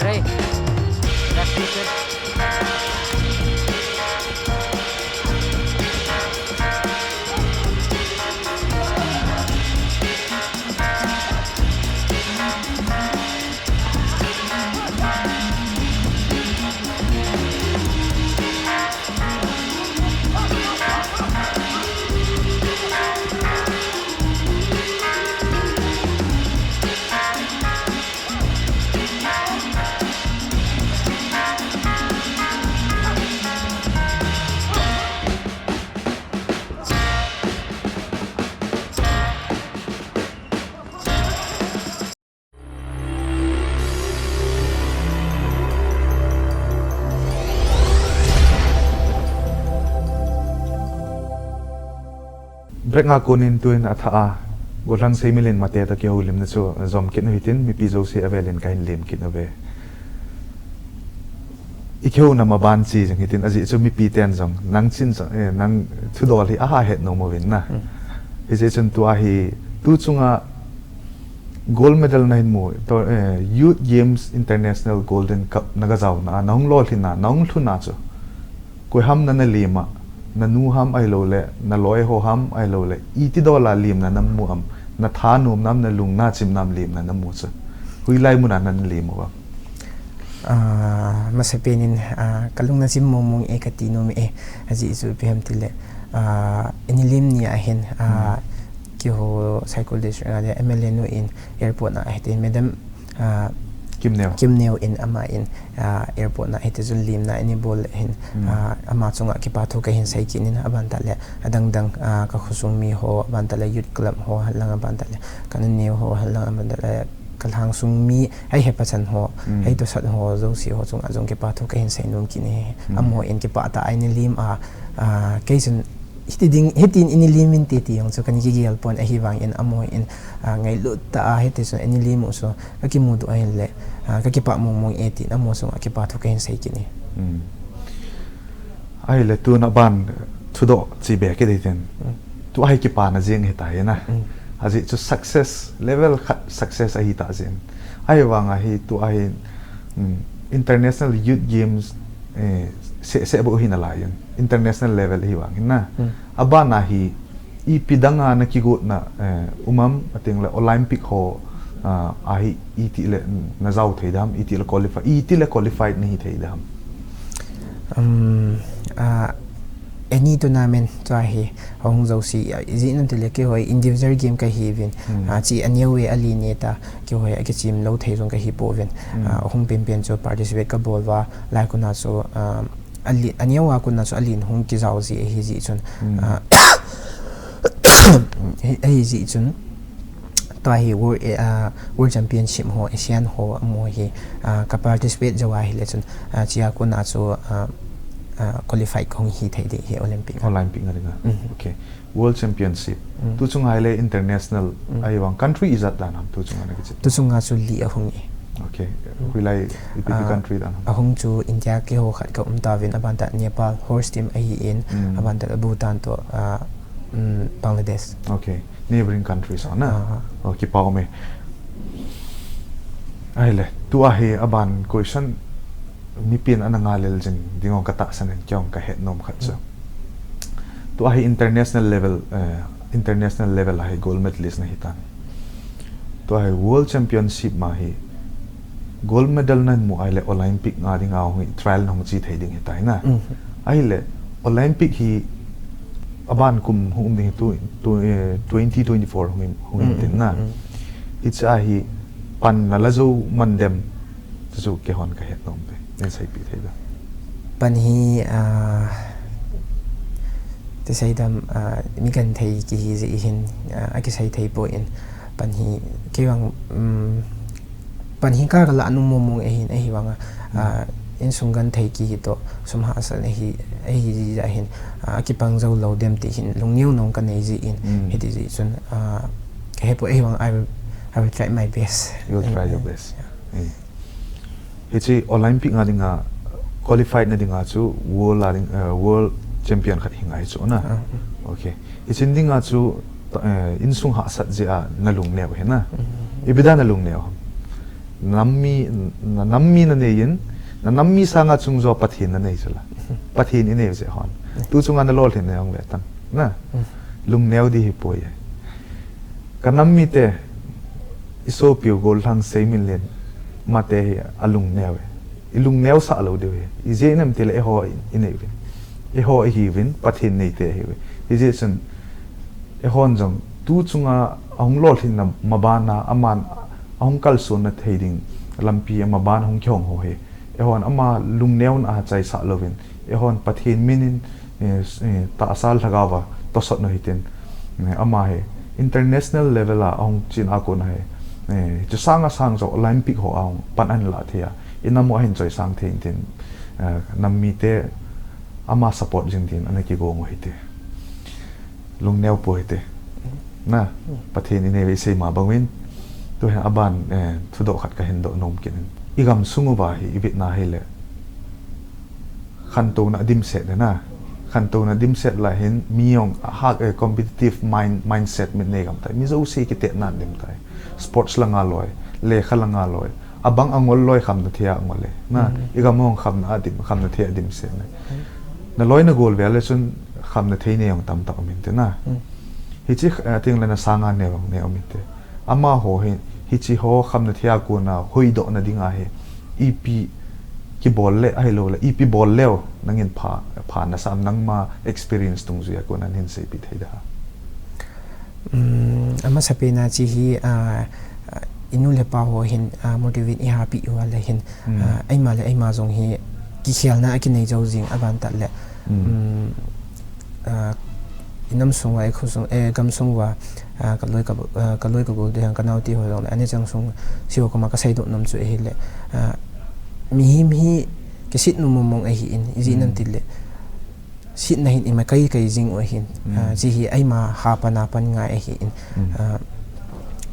Hey, that's stupid. Break a konin tuin athah a, Golhang Seimilin Mate toh kihoulimna chu jom kit u hitin, mipi jouse avelin kahin lem kit uve. I kihouna ma ban chi jeng hitin, ajeh chu mipi ten jong, nang chin jong, eh, nang thudol hi aha het nom uvin na. Hmm. Hijeh chun tua hi, tu chunga gold medal nahin mu, to, eh, Youth Games International Golden Cup naga jaona, nahung lolhinna, nahung lhunna chu. Koi ham nana lem a, nanu ham ahilouleh, naloi ho ham ahilouleh, iti dol a lemna namu am, nathanom nam, nalung nachim nam lemna namu chu. Hoilai muna nana lem uvam. Ah, masapen in, ah, kalung nachim mong mong e kati nom e, ajeh chu ipi ham tile, ah, ini lem ni ahin, ah, Hmm. keiho Saikul District a le M L A nu in airport na ahi tin, Madam, ah, Kimneo. Kimneo in ama in, ah, airport na ahi tin, chun lemna ini bol le hin, Hmm. ah, ama chunga kipathu kahin sei kit in, aban tah le, adang dang, ah, kakhosung mi ho, aban tah le youth club ho, alang aban tah le, kanuneo ho, alang aban tah le, kalhangsung mi, hei hepachan ho, Hmm. hei tosot ho, jouse ho chunga jong kipathu kahin sei nom kit in ahi. Hmm. Amaho in kipah tah a ini lem a, ah, kei chun hiti ding, hitin ini lem inte ti jong chu kana kigel pon, ahivangin amaho in, ah, ngailut tah a hiti chun ini lem u chu kakimuto ahile, ah, kakipah mong mong e tin amaho chunga kipathu kahin sei kit in ahi. Hmm. Ahile tuna ban thudoh chi be kit hitin. Hmm. Tua hi kipana jeng ahitai na. Hmm. Ajeh chu success, level khat success ahitah jeh in. Ahivanga hi tua hi, hmm, International Youth Games, eh, seh seh bou hi nalai in. International level ahivangin na. Hmm. Abana hi ipi danga nakigotna, eh, um am, atile Olympic ho, ah, ahi, itile najao thei dem, itile qualify, itile qualified nahi thei dem. Um, ah, any tournament chu ahi, ahung jouse, ah, ijeh inem itile keiho individual game kahiuvin, Hmm. ah, chi aneo e, alen e ta, keiho akichem lou thei jong kahi pouvin, Hmm. ah, ahung penpen chu participate kabol uva, lai kona chu, ah, ale-, aneo a kona chu alen hung kijao ji ahi jeh chun, Hmm. ah, hi, ahi jeh chun, tua hi World, eh, ah, World Championship ho, Asian ho, amaho hi, ah, ka participate jou ahile chun, ah, chia kona chu, ah, ah, qualified kahung hi thei ding ahi Olympic a. Olympic a dinga. Mhm. Okay. World Championship. Mm. Tu chunga ahile international, Mm. ahivang country ijat dan ham tu chunga nakichep? Tu chunga chu li ahung e. Okay. Mm. Hoilai ipi ipi Ah, country dan ham? Ahung chu India keiho khat kaum tauvin, aban tah Nepal, host team ahin, Mm. aban tah Bhutan toh, ah, mm, Bangladesh. Okay. Neighboring countries ho na? Ah. Oh, kipa um e. Ahile, tua hi aban question mipin ana ngalel jing ding jong katahsan in, kei jong kahet nom khat chu. Hmm. Tua hi international level, eh, international level a hi gold medalist nahi tan. Tua hi World Championship ma hi gold medal namu ahile Olympic a dinga hung hi trial nahung chi thei ding ahitai na. Hmm. Ahile Olympic hi aban kum hung um ding hi tu, tu, eh, twenty twenty-four hung in, hung in Hmm, tin na. Hmm. Hiche a hi pan nala jou man dem. Chu chu keihon kahet nom uve. Nei seipeh thei dem? Pan hi, ah, ti sei dem, ah, mi genthei kihi jeh hin, ah, akisei thei poi. Pan hi, kei vang, um, pan hi ka, ka lah nom mong mong ahin, ahivang a, Hmm. ah, insung genthei kihi toh, sum hahsat ahi, ahi jeh hin, ah, akipang jou lou dem ti hin, lungneo nom kanei jeh in, Hmm. hiti jeh chun, ah, kahe poi, ahivang I will, I will try my best. You will try your best. Yeah. Hmm. Hiche Olympic a dinga qualified na dinga chu world a ding, eh, world champion khat hi ngai chu na. Ah, mm. Okay. Hiche dinga chu, eh, insung hahsat jeh a nalung neo ahi na. Mm. Ipi dia nalung neo ham? Nammi, na nammi nanei in, na nammi sanga chung jo Pathen nanei chula. Pathen inei je hon. Tu chunga nalolhin na jong ve tan. Na. Lungneo di hi poi. Ka nammi te, i sopiu Gollhang Seiminlen, mate hi alungneo e. I lungneo sah lou diu hi. Ijeh inem tile eiho inei uvin. Eiho ihiuvin, Pathen neite ihiuvin. Hijeh chun, eihon jong, tu chunga ahung lolhinna mabana, aman ahung kalsonna thei ding lampi a mabana hung kihong ho hi. Eihon ama lungneona achaisah louvin. Eihon Pathen minin, eh, s-, eh, tahsa lhagao va tosot u hitin. Eh, ama hi international level a ahung chin a kon ahi. Eh, chu sanga sang jo Olympic ho ahung pan ahin lah thei a. I nam u ahin choisang thei in tin, eh, nammite ama support jing din ana kigong u hite. Lungneo poi hite. Na, Pathen inei ve isei ma bangin. Tu hi aban, eh, thudoh khat kahin doh nom kit in. I gamsung uva hi, i vetna hile. Khantouna dimset le na. Khantouna dimset lai hin mi jong ha, eh, competitive mind, mindset min nei gam tai. Mi jouse kitetna dim tai. Sports langa loi, lekha langa loi. Abang angol loi khamna thei a angol e. Na, i gam jong khamna adim, khamna thei a dimset le. Na loi na gol vel le chun khamna thei nei jong tamtah um inte na. Hichi, eh, teng le na sanga neo, neo um inte. Amaho hi, hichi ho khamna thei a kona hoidohna dinga hi, ipi kibol le, ahilou le, ipi bol leu, nangin pha, pha nasa am nangma experience dungjuia kona nahin seipeh thei da. Um, amasapen a chi hi, ah, ah, i nu le pa ho hin, ah, motivate i hahpeh uva le hin, ah, eima le eima jong hi kikhelna akinei jou jing aban tah le. Um, ah, i nam sung uva, i kho sung, eh, gam sung uva, ah, ka loi ka, ah, ka loi ka gol te hang ka naote ho jong le, ani chang sung si ho koma ka seidoh nom chu ahile, ah, mihem hi kiset nom mong mong ahin, ijeh inem tile. Setna hin ima kai kai jing u ahin, ah, chi hi eima hapan a pan ngai ahin, ah,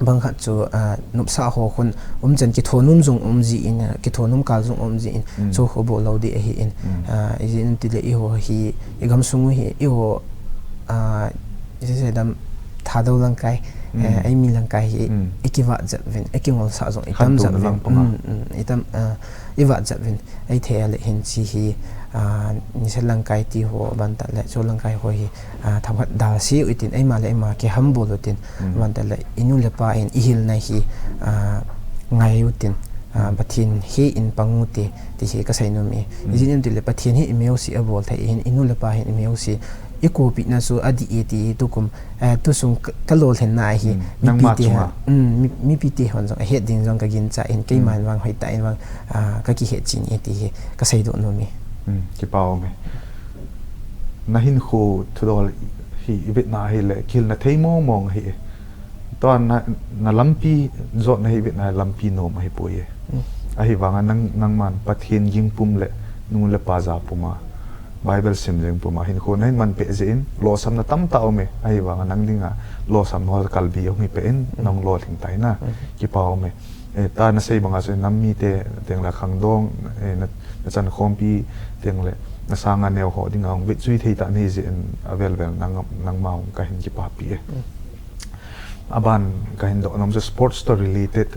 bang khat chu, ah, nopsah ho khun umchan kithonom jong um jin, ah, kithonom kal jong um jin, chu ho bol lou di ahin, ah, ijeh inem tile eiho hi, i gamsung u hi, eiho, ah, ijeh inem Thadou lamkai, eh, eimi lamkai hi, i kivat jep uvin, i kingolsah jong i tam jep uvin, i tam, ah, i vat jep uvin. Ahithei a le hin chi hi, ah, nisa lamkai ti ho aban tah le, chu lamkai ho hi, ah, themkhat dalse u hitin, eima le eima kihambol u hitin, aban tah le, i nu le pa in i hilna hi, ah, ngai u hitin, ah, Pathen hi in pang u hite, ti hi ka seinom e. Ijeh inem tile Pathen hi i meuse abol thei ahin, i nu le pa hin i meuse. I kopina chu adih e ti tukum, eh, tusung ka, ka lolhinna ahi, mipite hon jong ahet ding jong ka gincha in, keiman vang hoitah in vang, ah, ka kihet chin e ti hi ka seidoh nom e. Kipa um e. Na hinkho thudol hi i vetna hile, kihilna thei mong mong ahi e. Tua na, na lampi jotna hi i vetna lampi nom ahipoi e. Ahivanga nang, nangman Pathen ging pum le nu le pa ja puma Bible sim jing puma hinkho nahin manpeh jeh in, lolhinna tamtah um e, ahivanga nang dinga lolhinna ho kalbi ahung hipeh in, nahung lolhing tai na, kipa um e. Eh, ta nasei banga chu nammite, teng le khangdong, eh, na, nachankhompi, teng le nasanga neo ho dinga hung vetjui thei tah nahi jeh in avel vel nang, nangma hung kahin kipapi e. Aban kahin doh nom chu sports to related,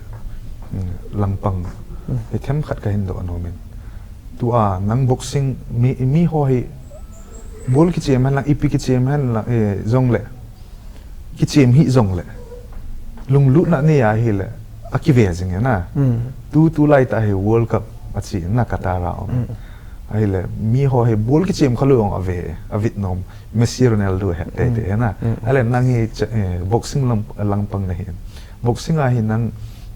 mm, langpang. Hi themkhat kahin doh nom in. Tua nang boxing mi, mi ho hi bol kichem hen lang, ipi kichem hen lang, eh, jong le. Kichem hi jong le. Lunglutna nei ahile. Akive jing e na. Tu, tu lai tah hi World Cup achi na Qatar a um. Ahile, mi ho hi bol kichem khalou jong ave, avet nom. Messi, Ronaldo he, te, te, he na. Ahile nang hi, eh, boxing lang, langpang nahi. Boxing a hi nang,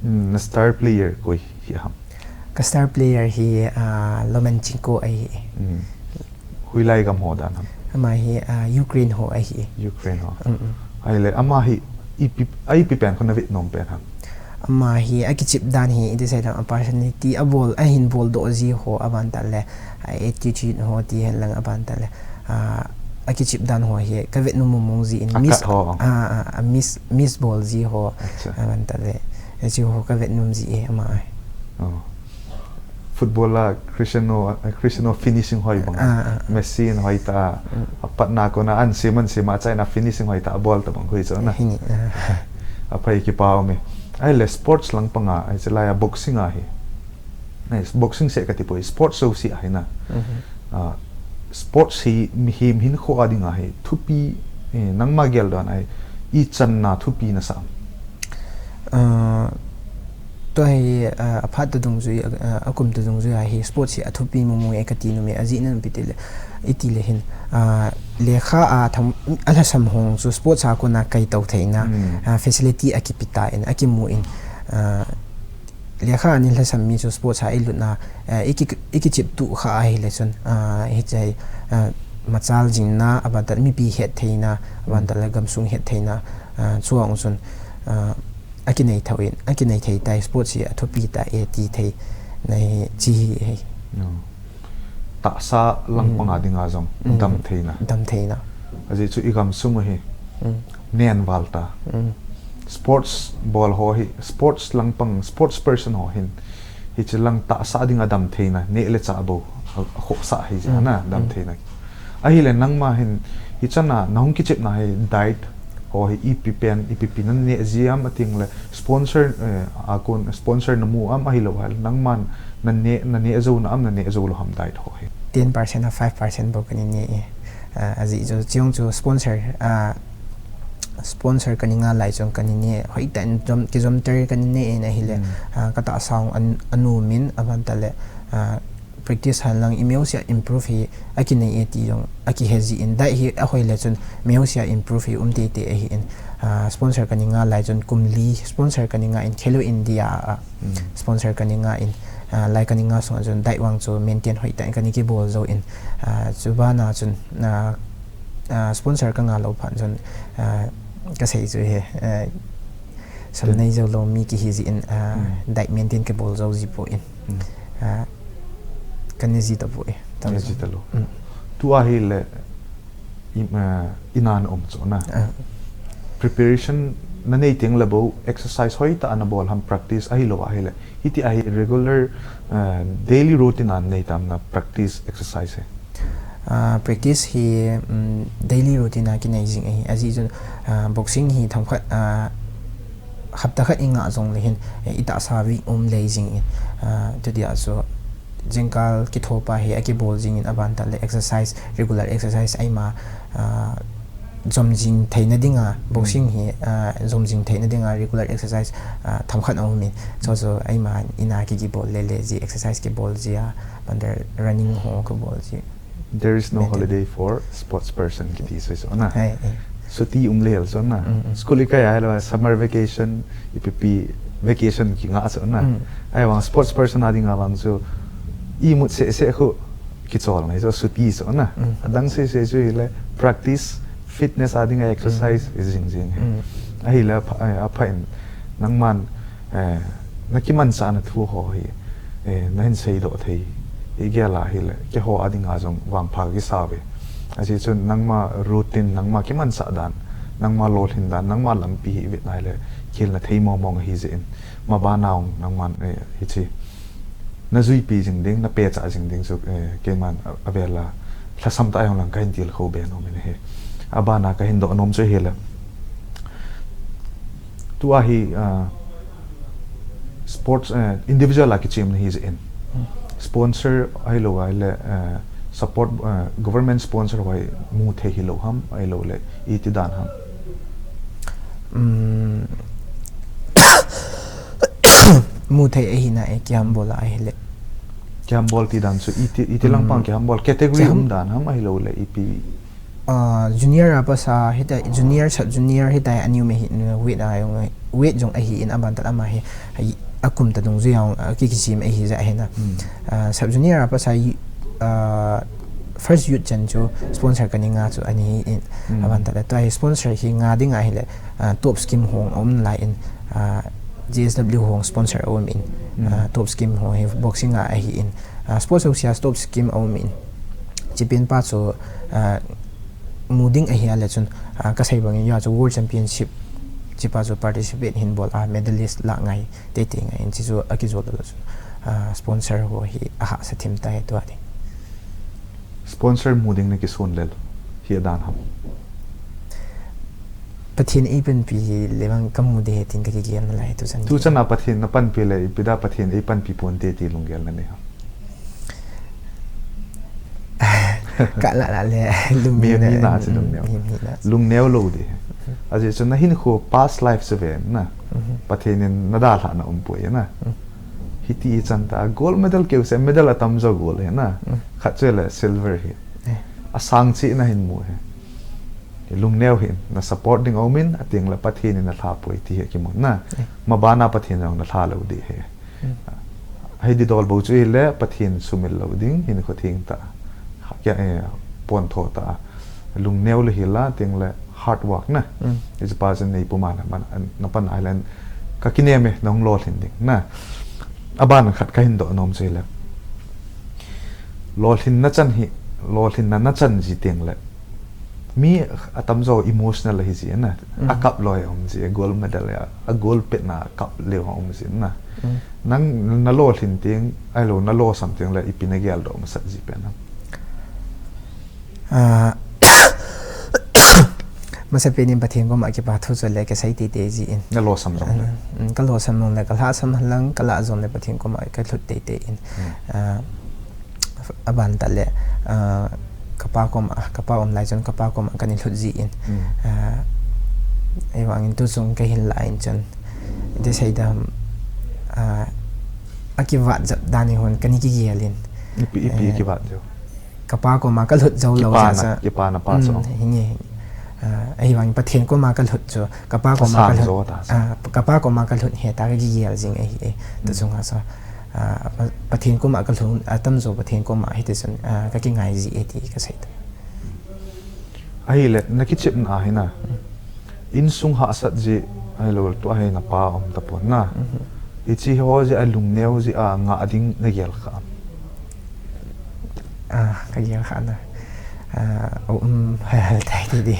mm, na star player koi hi ham? Ka star player hi, ah, Lomachenko ahi. Hoilai gam ho dan ham? Ama hi, ah, Ukraine ho ahi. Ukraine ho. Ahile, ama hi ipi, a ipi pen kho na vet nom pen ham? Ama hi akichep dan hi, iti sei dan a personality, abol, ahin boldoh ji ho, aban tah le, a attitude ho, ti hen lang aban tah le, ah, akichep dan ho hi, ka vet nom mong mong jin, a Miss, kat ho. Ah, ah, a Miss, Miss bol ji ho, aban tah le, hiche ho ka vet nom ji e, ama. Football a Cristiano, Cristiano finishing hoi bang. Messi in hoi ta. Apatna kona an sim an sim a chaina finishing hoi ta bol ta bang hui chu na. Aphai kipa um e. Ahile sports lang panga, ahi chilai a boxing ahi. Boxing seh kati poi, sports jouse ahi na. Sports hi mihem hinkho a dinga hi thupi, nangma geldoh a hi ichanna thupi nasah am? Tua hi aphat ta dungjui, akum ta dungjui a hi sports hi athupi mumu e kati nom e, ajeh ipi tile, itile hin, lekha a lhasam hong chu sports a kona kaitou theina facility akipe tan, akimu in. Lekha a nei lhasam mi chu sports a ilutna, ikichep tuh kha ahile chun, hiche hi machal jingna, aban tah le mipi hettheina, aban tah le gamsung hettheina, chuong chun akinei thou in, akinei thei tai, sports hi athupi tai ti thei nahi chi hi. Tahsa lang panga dinga jong damtheina. Damtheina. Ajeh chu igamsung u hi nen val ta. Sports bol ho hi, sports lang pang, sports person ho hin hiche lang tahsa dinga damtheina neh le chah bou akhohsah ahi jeh a na damtheina. Ahile nangma hin hichan a nahung kichepna hi diet ho hi ipi pen, ipi pi naneh ji am, ating le sponsor, akon sponsor namu am, ahilou hale nangman naneh, naneh jouna am, naneh joulou ham diet ho hi? Ten percent a five percent bou kana neh e. Ajeh chu chujong chu sponsor, sponsor kana nga lai chun kana neh hoitah in, kijom ter kana neh in ahile, katahsa jong anom in, aban tah le practice hen lang imajouse a improve hi akinei e ti jong akihe jin, diet hi ahoi le chun majouse a improve hi um teitei ahin. Sponsor kana nga lai chun kum li sponsor kana nga in, Khelo India a sponsor kana nga in, lai kana nga sunga chun diet vang chu maintain hoitah in kana kibol jouvin, chubana chun sponsor kanga lou phat chun kasei chu hi, sam nei joulou mi kihi jin, diet maintain kabol jou ji poi. Kaneh ji tapoi. Neh ji talou. Tua hile ina naum chu na, preparation nanei teng le bou exercise hoitah a nabol ham, practice ahilou ahile, hitia hi regular daily routine a nanei tam na practice exercise hi? Practice hi daily routine a kinei jing ahi. Ajeh chu boxing hi themkhat, hapta khat ingah jongle hin itahsa weak um lei jingin, chutia chu jingkah kithopa hi akibol jingin, aban tah le exercise, regular exercise eima jom jing theina dinga, boxing hi jom jing theina dinga regular exercise themkhat aumin. Chuchu eima ina kikibol lele ji, exercise kibol ji a, aban tah le running ho kabol ji. There is no holiday for sports person kiti chu chu na. Chuti um lel chu na. School ikai ahilou, summer vacation, ipi pi vacation kingah chu na. Ahivang sports person a dinga vang chu imut seh seh khu kicholna hi chu chuti chu na. Adang seh seh chu hile practice, fitness a dinga exercise ijing jing hi. Ahile apha in nangman nakimanchahna thu ho hi nahin seidoh thei igel a hile, keiho a dinga jong vangpha kisa uve. Ajeh chun nangma routine, nangma kimanchah dan, nangma lolhin dan, nangma lampi hi ivet na hile, khelna thei mong mong ahi jeh in, mabana jong nangman hiche najuipi jing ding, napehcha jing ding chu keiman avel a lhasam tah a jong lang kahin tilkhou be nom in ahi. Abana kahin doh nom chu hile, tua hi sports, individual a kichem nahi jeh in, sponsor ahilou ahile, support, government sponsor ho hi mu thei hilou ham, ahiloule iti dan ham? Mu thei ahina e, kihambol a ahile. Kihambol ti dan chu iti, iti lang pang kihambol, category um dan ham ahiloule ipi? Junior a pasa hitia, junior, sub junior hitia ani um ahi, weight a jong, weight jong ahin, aban tah le ama hi akum ta dungjui a jong kikichem ahi jeh ahi na. Sub junior a pasa first youth chan chu sponsor kana nga chu ani in, aban tah le tua hi sponsor hi nga ding ahile, top scheme ho aum lai in, J S W ho sponsor aum in, top scheme ho hi boxing a ahin, sports jouse a top scheme aum in, hiche pen pa chu mu ding ahile chun, kasei bangin, hijeh chu World Championship hiche pa chu participate hin bol a, medalist lah ngai teitei ngai in, hiche chu akijot lou chun sponsor ho hi ahahsa thim tai tua ding. Sponsor mu ding nakison lel hi adan ham? Pathen eipanpi le vang kamu ding ahi tin kakigel nalai tuchan. Tuchan a Pathen napanpi le ipi dia Pathen eipanpi ponte ti lunggel nanei ham? Kalah lah le lung mi, mi na, na chu lungneo. Mi, mi na. Lungneo lou ding. Ajeh chu nahinkho past life chu ve na. Mhm. Pathen in nadalhah na umpoi na. Mhm. Hiti ichan ta gold medal keu se medal atamjo gold hi na. Mhm. Khat chu le silver hi. Eh. Asang cheh nahin mu hi. Lungneo hih in, na support ding aumin, ateng le Pathen in alhapoi ti hi kimu na. Eh. Mabana Pathen jong nalha lou ding ahi. Hmm. Hiti dol bou chu hile, Pathen sumil lou ding, hinkho theng tah. Kei, eh, pontho tah. Lungneo le hila, ateng le hard work na. Hmm. Hiche pa chu neipum a na pan, na pan a hile, kakinem e, nahung lolhin ding na. Aban khat kahin doh nom chu hile. Lolhinna chan hi, lolhinna nachan ji teng le. Mi atamjo emotional ahi ji na. Mm. Akap lou aum ji, gold medal a, a gold pet na kap lou aum ji na. Mm. Nang nalolhin teng, ahilou nalosam teng le ipi nagel doh masat ji pen ham? Ah, masapen in Pathen koma kipa thu chu le kasei teitei ji in. Nalosam jong le. Mm, kalosam jong le, kalhasam henlang, kalah jong le Pathen koma kalhut teitei in. Mm. Ah, aban tah le, ah, kapa koma, kapa um lai chun kapa koma kana lhut ji in. Mm. Ah, ahivangin tuchung kahin lah in chun. Iti sei dam, ah, akivat jep dan hi hon kana kigel in. Ipi, ipi eh, kivat jep? Kapa koma kalhut jou lou kipana, sa sa. Kipana pa mm, chu. Hinge, hinge. Ah, ahivang Pathen koma kalhut chu. Kapa koma kalhut. Asang jo ta sa. Ah, kapa koma kalhut hi ta kakigel jing ahi e. Mm. Tuchung a sa. Ah, Pa-, Pathen koma kalhun, atamjo Pathen koma hiti chun, ah, kakingai ji e ti kasei ta. Ahile, nakichepna ahi na. Insung hahsat ji, ahilou, tua hi napa um tapon na. Mhm. Hiche ho jeh a lungneo jeh a ngah ding nagel kha am? Ah, kagel kha na. Ah, um, hal tai ti di.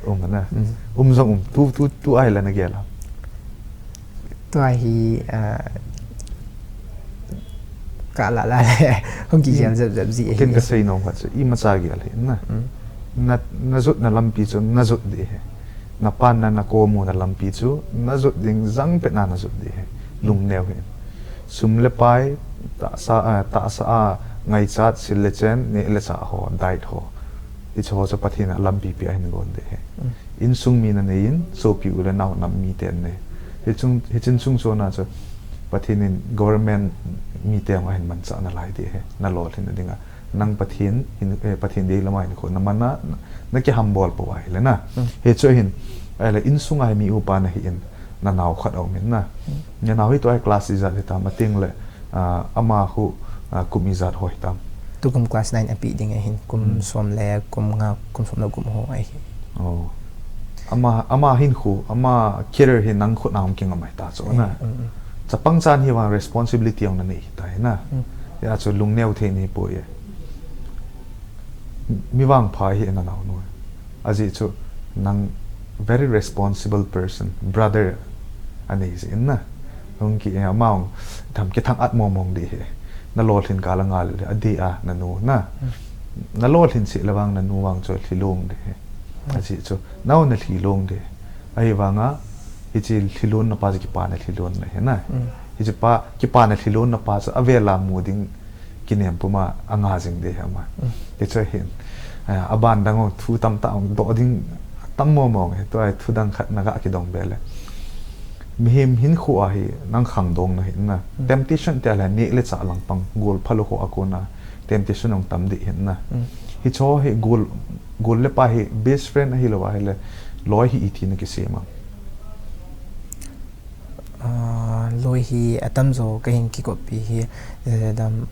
Um na. Mm. Um jong um, tu, tu, tu ahile nagel am? Tua hi, ah, kalah lah le, hung kigel jep jep ji ahi. Ken kasei nom khat chu, imacha gel hih in na. Mm. Na, najotna lampi chu najot ding ahi. Napanna, nakomuna lampi chu najot ding, jangpet na najot ding ahi. Lungneo hih in. Sum le pai, tahsa, ah, tahsa a ngaichat, sil le chen, neh le chah ho, diet ho. Hiche ho chu Pathen in alampi pi a ahin gon ding ahi. Mm. Insung mi nanei in, sopi u le nao nam mite nanei. Hichun, hichun chung chon a chu Pathen in government mite jong ahin manchah nalai ding ahi, nalolhin na dinga. Nang Pathen hin, eh, Pathen dei lama hinkho naman a, na, nakihambol pou ahile na. Hmm. Hichu hin, ahile insung a hi mi upa nahi in, nanao khat aum in na. Hmm. Nanao hi tua hi class ijat hitam, ateng le, ah, ama khu, ah, kum ijat ho hitam? Tukum class nine api ding ahin, kum hmm, som le, kum nga, kum som le, kum ho ahi. Oh. Ama, ama hinkho, ama career hi nang khut a hung kingam ahi ta chu na. Eh, mm, mm. Chapang chan hi vang responsibility jong nanei ahi ta hi na. Mm. Hijeh a chu lungneo thei nahi poi e. Mi vangpha hi nanao nu. Ajeh chu nang very responsible person, brother anei jeh in na. Hung ki, eh, ama jong tham kithang-at mong mong ding ahi. Nalolhin kah a nga le, adeh a nanu na. Hmm. Nalolhin seh le vang nanu vang chu lhilong ding ahi. Hmm. Ajeh chu, nao nalhilong ding. Ahivanga, hiche lhilon na pa chu kipana lhilon na ahi na. Hmm. Hiche pa, kipana lhilon na pa chu avel a mu ding kinem puma anga jing ding ahi ama. Mm. Hichu hin, eh, aban dang jong thu tamtah jong doh ding tam mong mong e, tua hi thu dang khat naga kidong be le. Mihem hinkho a hi nang khangdong nahi na. Mm. Temptation tia le neh le chah lang pang, gol phalou ho a kona temptation jong tam ding ahi na. Mm. Hichu hi gol, gol le pai hi best friend ahilou ahile, loi hi iti nakisem am? Ah, loi hi atamjo kahin kikoppi hi, eh, dam,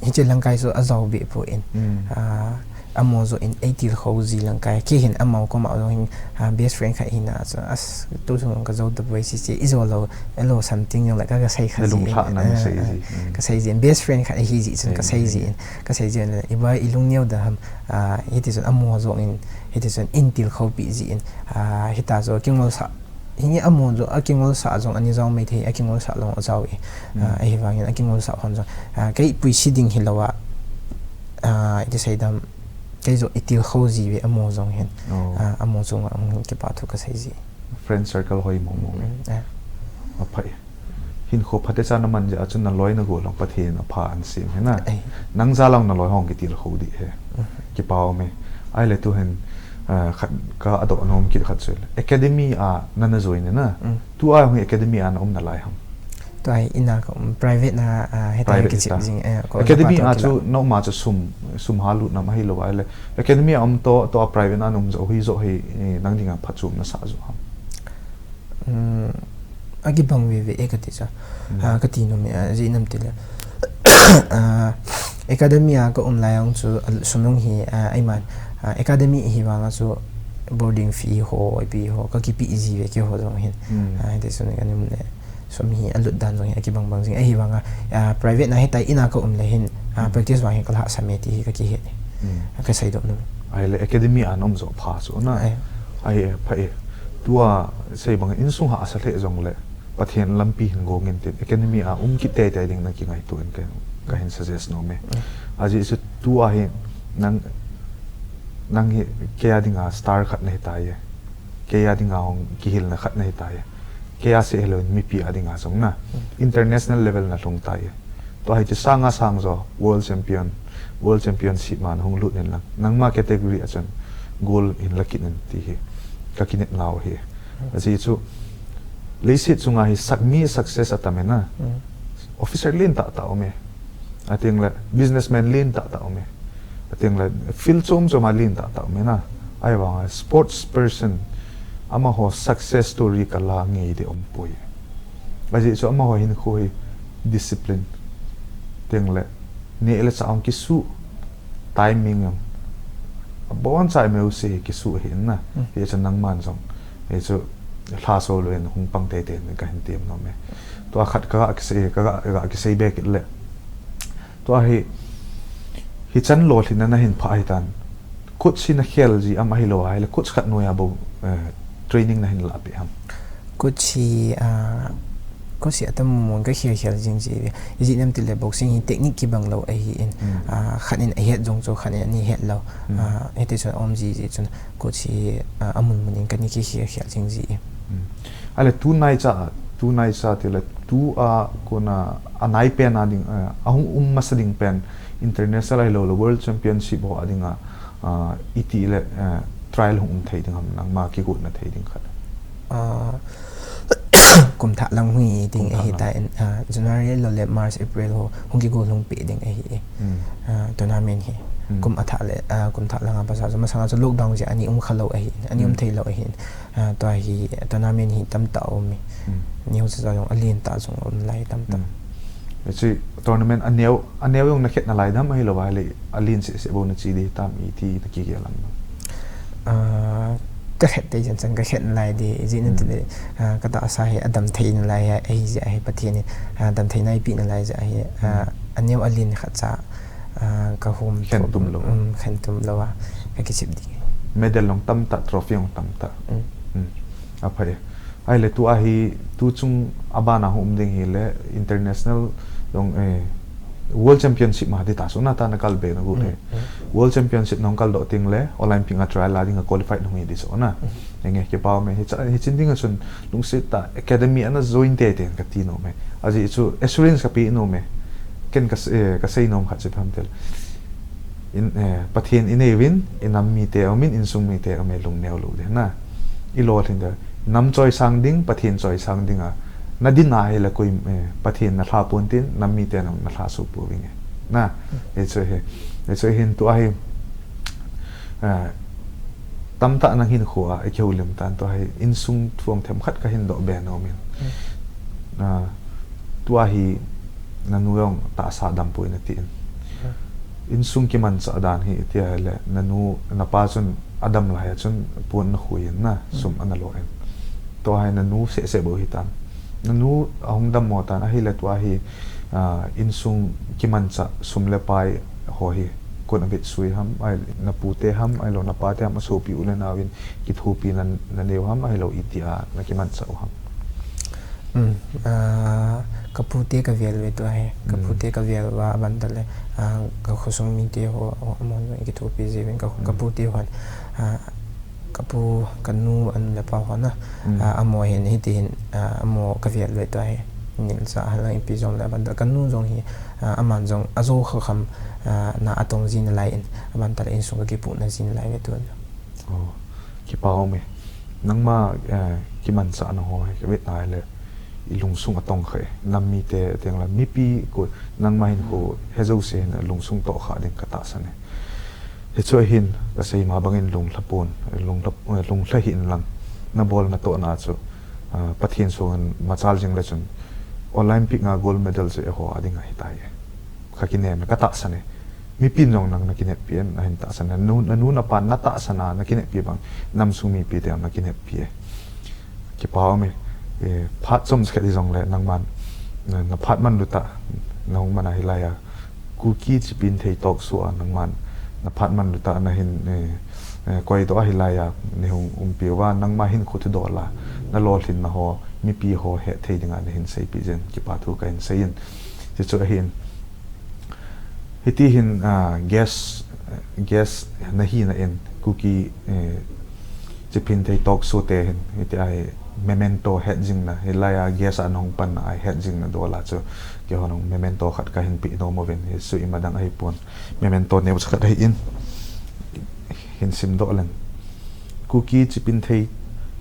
hiche lang kai jo ajao be poi. Mm. Ah, amaho jo in eitilkhou ji lang kai. Kei hin amaho koma jong hin, ah, best friend khat hina chu, as, tu jong kajao tapoi, hiche ijao lou, alo something jong le ka, kasei kha ji. Nalung lhahna, ah, nasei ah, ji. Mm. Kasei ji. Best friend khat ahi ji chun, eh, kasei ji. Eh. Kasei ji le, iba ilungneo da ham, ah, hiti chun amaho jong in, hiti chun eitilkhou pi ji in, ah, hita jo kingol sa Hinge amaho jo, akingol sah jong, ani jao maithei, akingol sah jong ajao e. Mm. Ah, ahivangin akingol sah hon jong. Ah, kei puisi ding hilou a, ah, iti sei dam, kei jong i tilkhou ji ve, amaho jong hin. Oh. Ah, amaho chunga hung hin kipa thu ka sei ji. Friend circle hoi mong mong. Mm, eh. Aphai. Hinkho phatecha na man jeh a chun na loi na gol hong Pathen in apha ahin sem hi na. Ei. Nang jal a na loi hong kitilkhou ding ahi. Mm. Kipa um e. Ahile tu hin, eh, khat ka adoh nom kit khat chu le. Academy a na na join na. Mm. Tu a hung academy a na um nalai ham. Tu a hi in a ka um, private na, ah, heta Private kichep heta. jing, eh, ko Academy na pa a to chu kila. na um a chu sum, sum ha lut nam ahilou ahile. Academy a um to, to a private na um jo hi jo hi, eh, nang dinga phatchomna sa jo ham. Hmm, akibang veve e kati chu. Hmm. Ah, kati nom e, ah, ijeh inem itile. Ah, academy a ka um lai jong chu, ah, sum jong hi, ah, eiman, ah, academy hi vang a chu boarding fee ho, ipi ho, ka kipe ji ve keiho jong hin. Hmm. Ah, hiti chun ka um le. Sum hi alut dan jong hi akibang bang jing. Ahivang a, ah, private na hita in a ka um le hin, ah, Hmm. practice vang hi ka lhahsam e ti hi ka kihe. Hmm. Ka seidoh nom. Ahile academy a na um jo pha chu na. Ai. Ai, eh, pha e. Tu a sei bang insung hahsa lheh jong le. Pathen lampi hin gong in tin. Academy a um kit teitei ding na kingaito in ka, ka hin suggest nom e. Mm. Ajeh chu tu a hi nang, nang hi kei a dinga star khat na hita e. Kei a dinga hung kihilna khat na hita e. Kei a seh hilou in mipi a dinga jong na. Mm. International level na lhung ta e. Tu a hi ti sang a sang jo world champion, world championship ma na hung lut in lang. Nangma category a chun gold hin la kit in ti hi. Ka kinepna u ahi. Ajeh chu, leiset chunga hi sak mi success atam e na. Mm. Officer lentah tah um e. Ateng le businessman lentah tah um e. Ateng le field chom chom a lentah tah um e na. Ahivang a sports person amaho success story ka la ngei ding um poi. Ajeh chu amaho hinkho hi discipline. Teng le neh le chah hung kisuh, timing jong. Abon chai meu se hi kisuh ahi na. Hmm. Hichu nangman jong. Hichu lhasol uvin hung pang teitei in ka hin tem nom e. Tua khat ka ga kisei, ka ga, ga kisei be kit le. Tua hi, hichan lolhinna na hin phah ahitan. Coach hi na khel ji am ahilou ahile coach khat noiya bou, eh, training na hin lah peh ham. Coach hi, ah, coach hi atam mong ka khel khel jing ji ve. Ijeh inem itile boxing hi technique kibang lou ahin. Mm. Ah, khat in ahet jong chu, khat in ani het lou. Mm. Ah, hiti chun aum ji ji chun coach hi, ah, amun mun in ka ni kikhel khel jing ji e. Mm. Ahile tunai cha, tunai cha tile tu a kona anai pen a ding, eh, ahung um masa ding pen international ahilou le world championship ho a dinga, ah, iti le, eh, trial hung um thei ding ham nangma kigotna thei ding khat. Ah, kum thah lang hi ding Kum thah ahi lang. ta in, ah, January lou le March, April ho hung kigo lhung peh ding ahi e. Hmm. Ah, tournament hi. Hmm. Kum athah le, ah, kum thah lang a pasa chu masang a chu lockdown jeh a ani um kha lou ahi, ani um Hmm. thei lou ahi. Ah, tua hi tournament hi tamtah um e. Hmm. News jong alen tah jong um lai tamtah. Hmm. Hiche tournament aneo, aneo jong na khet nalai dam ahilou ahile alen seh seh bou na chi ding tam iti na kigel am. Ah, ka khet tei chan chan ka khet nalai ding, ijeh inem Hmm. itile, ah, ka tahsa hi adam thei nalai ahi jeh ahi Pathen in, ah, damtheina eipeh nalai jeh ahi, ah, Hmm. aneo alen khat cha, ah, ka hom Khen thum, tum lou. um, khen tum lou a, ka kichep ding. Medal jong tamtah, trophy jong tamtah. Hmm. Hmm. Aphai. Ahile tu ahi, tu chung abana hung um ding hile, international jong, eh, World Championship ma ding ta chu na ta na kal be na gu Hmm. he. Hmm. World Championship na hung kal doh teng le, Olympic a trial a dinga qualified na hung hi ding chu na. Hmm. Enge, kipa um e, hicha, hichin dinga chun lungset tah academy ana join teitei in ka ti nom e. Ajeh chu assurance ka pe nom e. Ken ka s-, eh, ka sei nom khat chu ipi ham itile. In, eh, Pathen i nei uvin, i nam mite um in, insung mite um e, lungneo lou ding na. I lolhin ding. Nam choisang ding, Pathen choisang ding a. Na din ahile koi, eh, Pathen na lha pon tin, nam mite na, na lha sou pouving e. Na, hichu hi. Hichu hin tu ahi. Eh, tamtah nang hinkho a, i kihoulim tan tu ahi, insung thu ong them khat ka hin doh be nom in. Hmm. Ah, tu ahi, na nu jong tahsa dam poi na tin. Hmm. Insung kimanchah dan hi, iti ahile, na nu, na pa chun adam lai a chun pon na khui in na, Hmm. sum ana lo in. Tu ahi, na nu seh seh bou hi tan. Na nu ahung dammo tan, ahile tu ahi, ah, insung kimanchah sum le pai ho hi, kon a vetsui ham, ai, na pute ham, ahilou na pate ham, asopi u le nao in kithopi na, na neo ham, ahilou iti a na kimanchah u ham. Um, ah, Ka pute ka vel ve tua hi. Ka pute ka vel va, aban tale, ah, ka khosung mite ho, ho, amon jong i kithopi jiuvin ka, ka pute hon, ah, ka pu, ka nu, anu le pa hon a, ah, amo hin, hiti hin, ah, amo ka vel ve tua hi. Nilsa halang ipi jong le aban tale, ka nu jong hi, ah, aman jong ajo kha kham, ah, na atong jin lai in, aban tale insung ka kipuhna jin lai ve tua. Oh, kipa um e. Nangma, eh, kimanchahna ho hi, ka vet na le, i lungsung atong kha e. Nam mite teng la, mipi ko, nangma hin ko, he jouse hin lungsung toh kha ding ka tahsan e. Hichu ahin, ka sei ma bangin lunglha pon, lunglha, eh, lunglha hih in lang, na bol na toh na chu, ah, Pathen sung in machal jing le chun, Olympic a gold medal chu eiho a ding ahi tai e. Ka kinem e, ka tahsan e. Mipin jong nang na kineppi e, na hin tahsan e. Nu, na nu na pan na tahsan a, na kineppi bang, nam sung mipi te na kineppi e. Kipa um e, eh, phat chom khat hi jong le, nangman, na, na phat manlu tah, na hung man a hilai a, Kuki Chipinthei Talk Show a, nangman, na phat manlu tah, na hin, eh, eh, koi doh a hilai a, na hung umpi uva, nangma hin kho thudol a, na lolhinna ho, mipi ho, hethei ding a, na hin seipeh jeh in, kipa thu ka hin sei in. Hichu ahin, Hiti hin, ah, guest, guest na hina in Kuki, eh, Chipinthei Talk Show te hin, hiti a hi memento het jingna, hilai a guest a na hung panna a het jingna dol a chu, keiho nung memento khat ka hin pe nom uvin, hichu ima dang ahi pon, memento neocha khat ahi in, hin sim doh leng. Kuki Chipinthei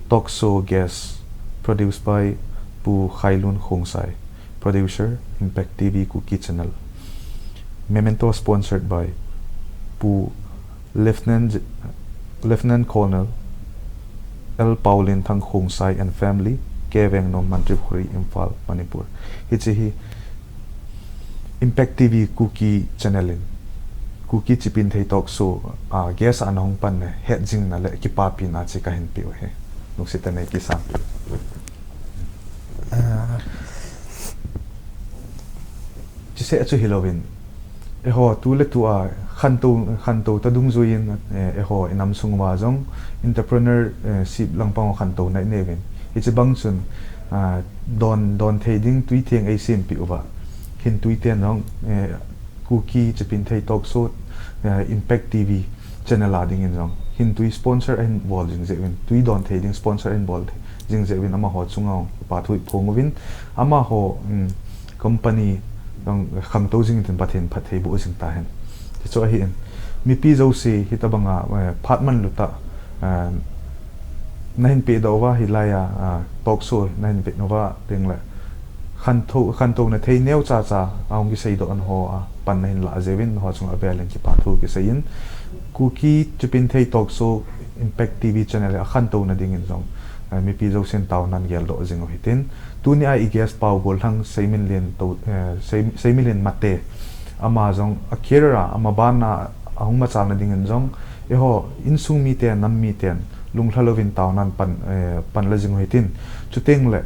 Talk Show guest, produced by Pu Khailun Khongsai. Producer, Impact T V Kuki Channel. Memento sponsored by Pu Lieutenant, Lieutenant Colonel L Paolenthang Khongsai and family, K Vengnom, Mantripukhri, Imphal, Manipur. Hiche hi Impact T V Kuki Channel in Kuki Chipinthei Talk Show, ah, guest a na hung panna het jingna le kipapina chu ka hin pe u ahi. Lungset tah in nei kisan peh. Ah. Chuseh chu hilouvin, eiho tu le tu a khantou, khantou toh dungjuiyin, eh, eiho i nam sung uva jong entrepreneur, eh, ship langpang khantouna i nei uvin. Hiche bang chun, ah, don, don thei ding tuitheng ei sempeh uva. Hin tuiten jong, eh, Kuki Chipinthei Talk Show, eh, Impact T V channel a dingin jong hin tui sponsor ahin bol jing jeh uvin, tui don thei ding sponsor ahin bol jing jeh uvin, amaho chunga jong kipa thu i phong uvin, amaho, um, company jong khangtou jing in tin Pathen phatthei boh jing tahen. Hichu ahin, mipi jouse hitabanga, eh, phat manlu tah, eh, na hin pehdoh uva hilai a, ah, talk show na hin vet uva teng le, khantou, khantouna thei neocha cha a hung kiseidoh na ho a pan na hin lah jeh uvin, nangho chunga avel in kipa thu kisei in, Kuki Chipinthei Talk Show Impact T V channel a khantouna dingin jong, eh, mipi jousen taonan geldoh jing u hitin. Tuni a i guest pau Gollhang Seiminlen to, eh, Sei-, Seiminlen Mate. Ama jong a career a, ama ban a, a hung machalna dingin jong, eiho, insung miten, nam miten, lunglha louvin taonan pan, eh, pan la jing u hitin. Chuteng le,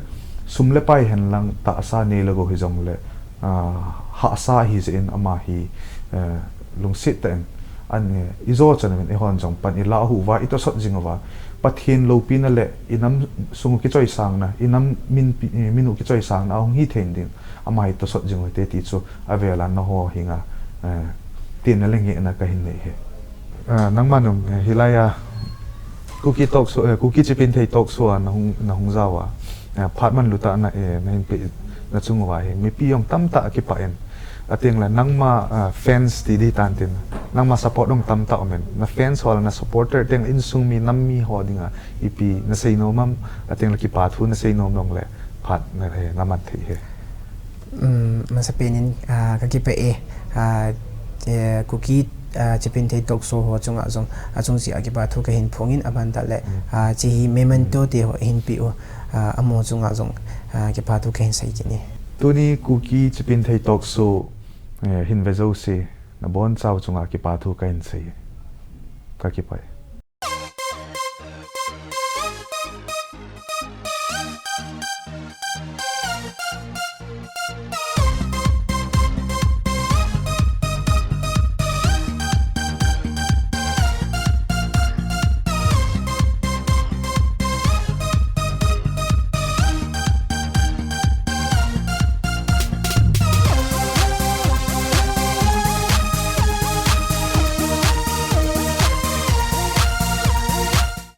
sum le pai hen lang tahsa nei le gou hijong le, ah, hahsa ahi jeh in ama hi, eh, lungset tah in, an, eh, i jo chan uvin eihon jong pan i lah u uva, i tosot jing uva. Pathen loupina le i nam sung u kichoisangna, i nam min pi-, eh, min u kichoisangna a hung hi thei ding. Ama hi tosot jing u hite ti chu avel a nangho henga, eh, tin na le ngehna ka hin nei e. Ah, nangman jong, eh, hilai a Kuki Talk Show, eh, Kuki Chipinthei Talk Show a na hung, na hung jao a, eh, phat manlu tah na, eh, na hin peh na chung uva hi mipi jong tamtah kipah in, ateng le nangma, ah, fans ti ding tan tin, nangma support jong tamtah um in, na fans ho le na supporter teng le insung mi, nam mi ho dinga ipi na sei nom am, ateng le kipa thu na sei nom jong le phat na, eh, na man thei e. Um, masapen in, ah, ka kipah e, ah, eh, Kuki, ah, Chipinthei Talk Show ho chunga jong, achung cheh a kipa thu ka hin phong in, aban tah le, ah, hiche hi memento te ho hin peh u, ah, amaho chunga jong, ah, kipa thu ka hin sei kit e. Tuni Kuki Chipinthei Talk Show, eh, hin ve jouse, na bonchau chunga kipa thu ka hin sei. Ka kipah e.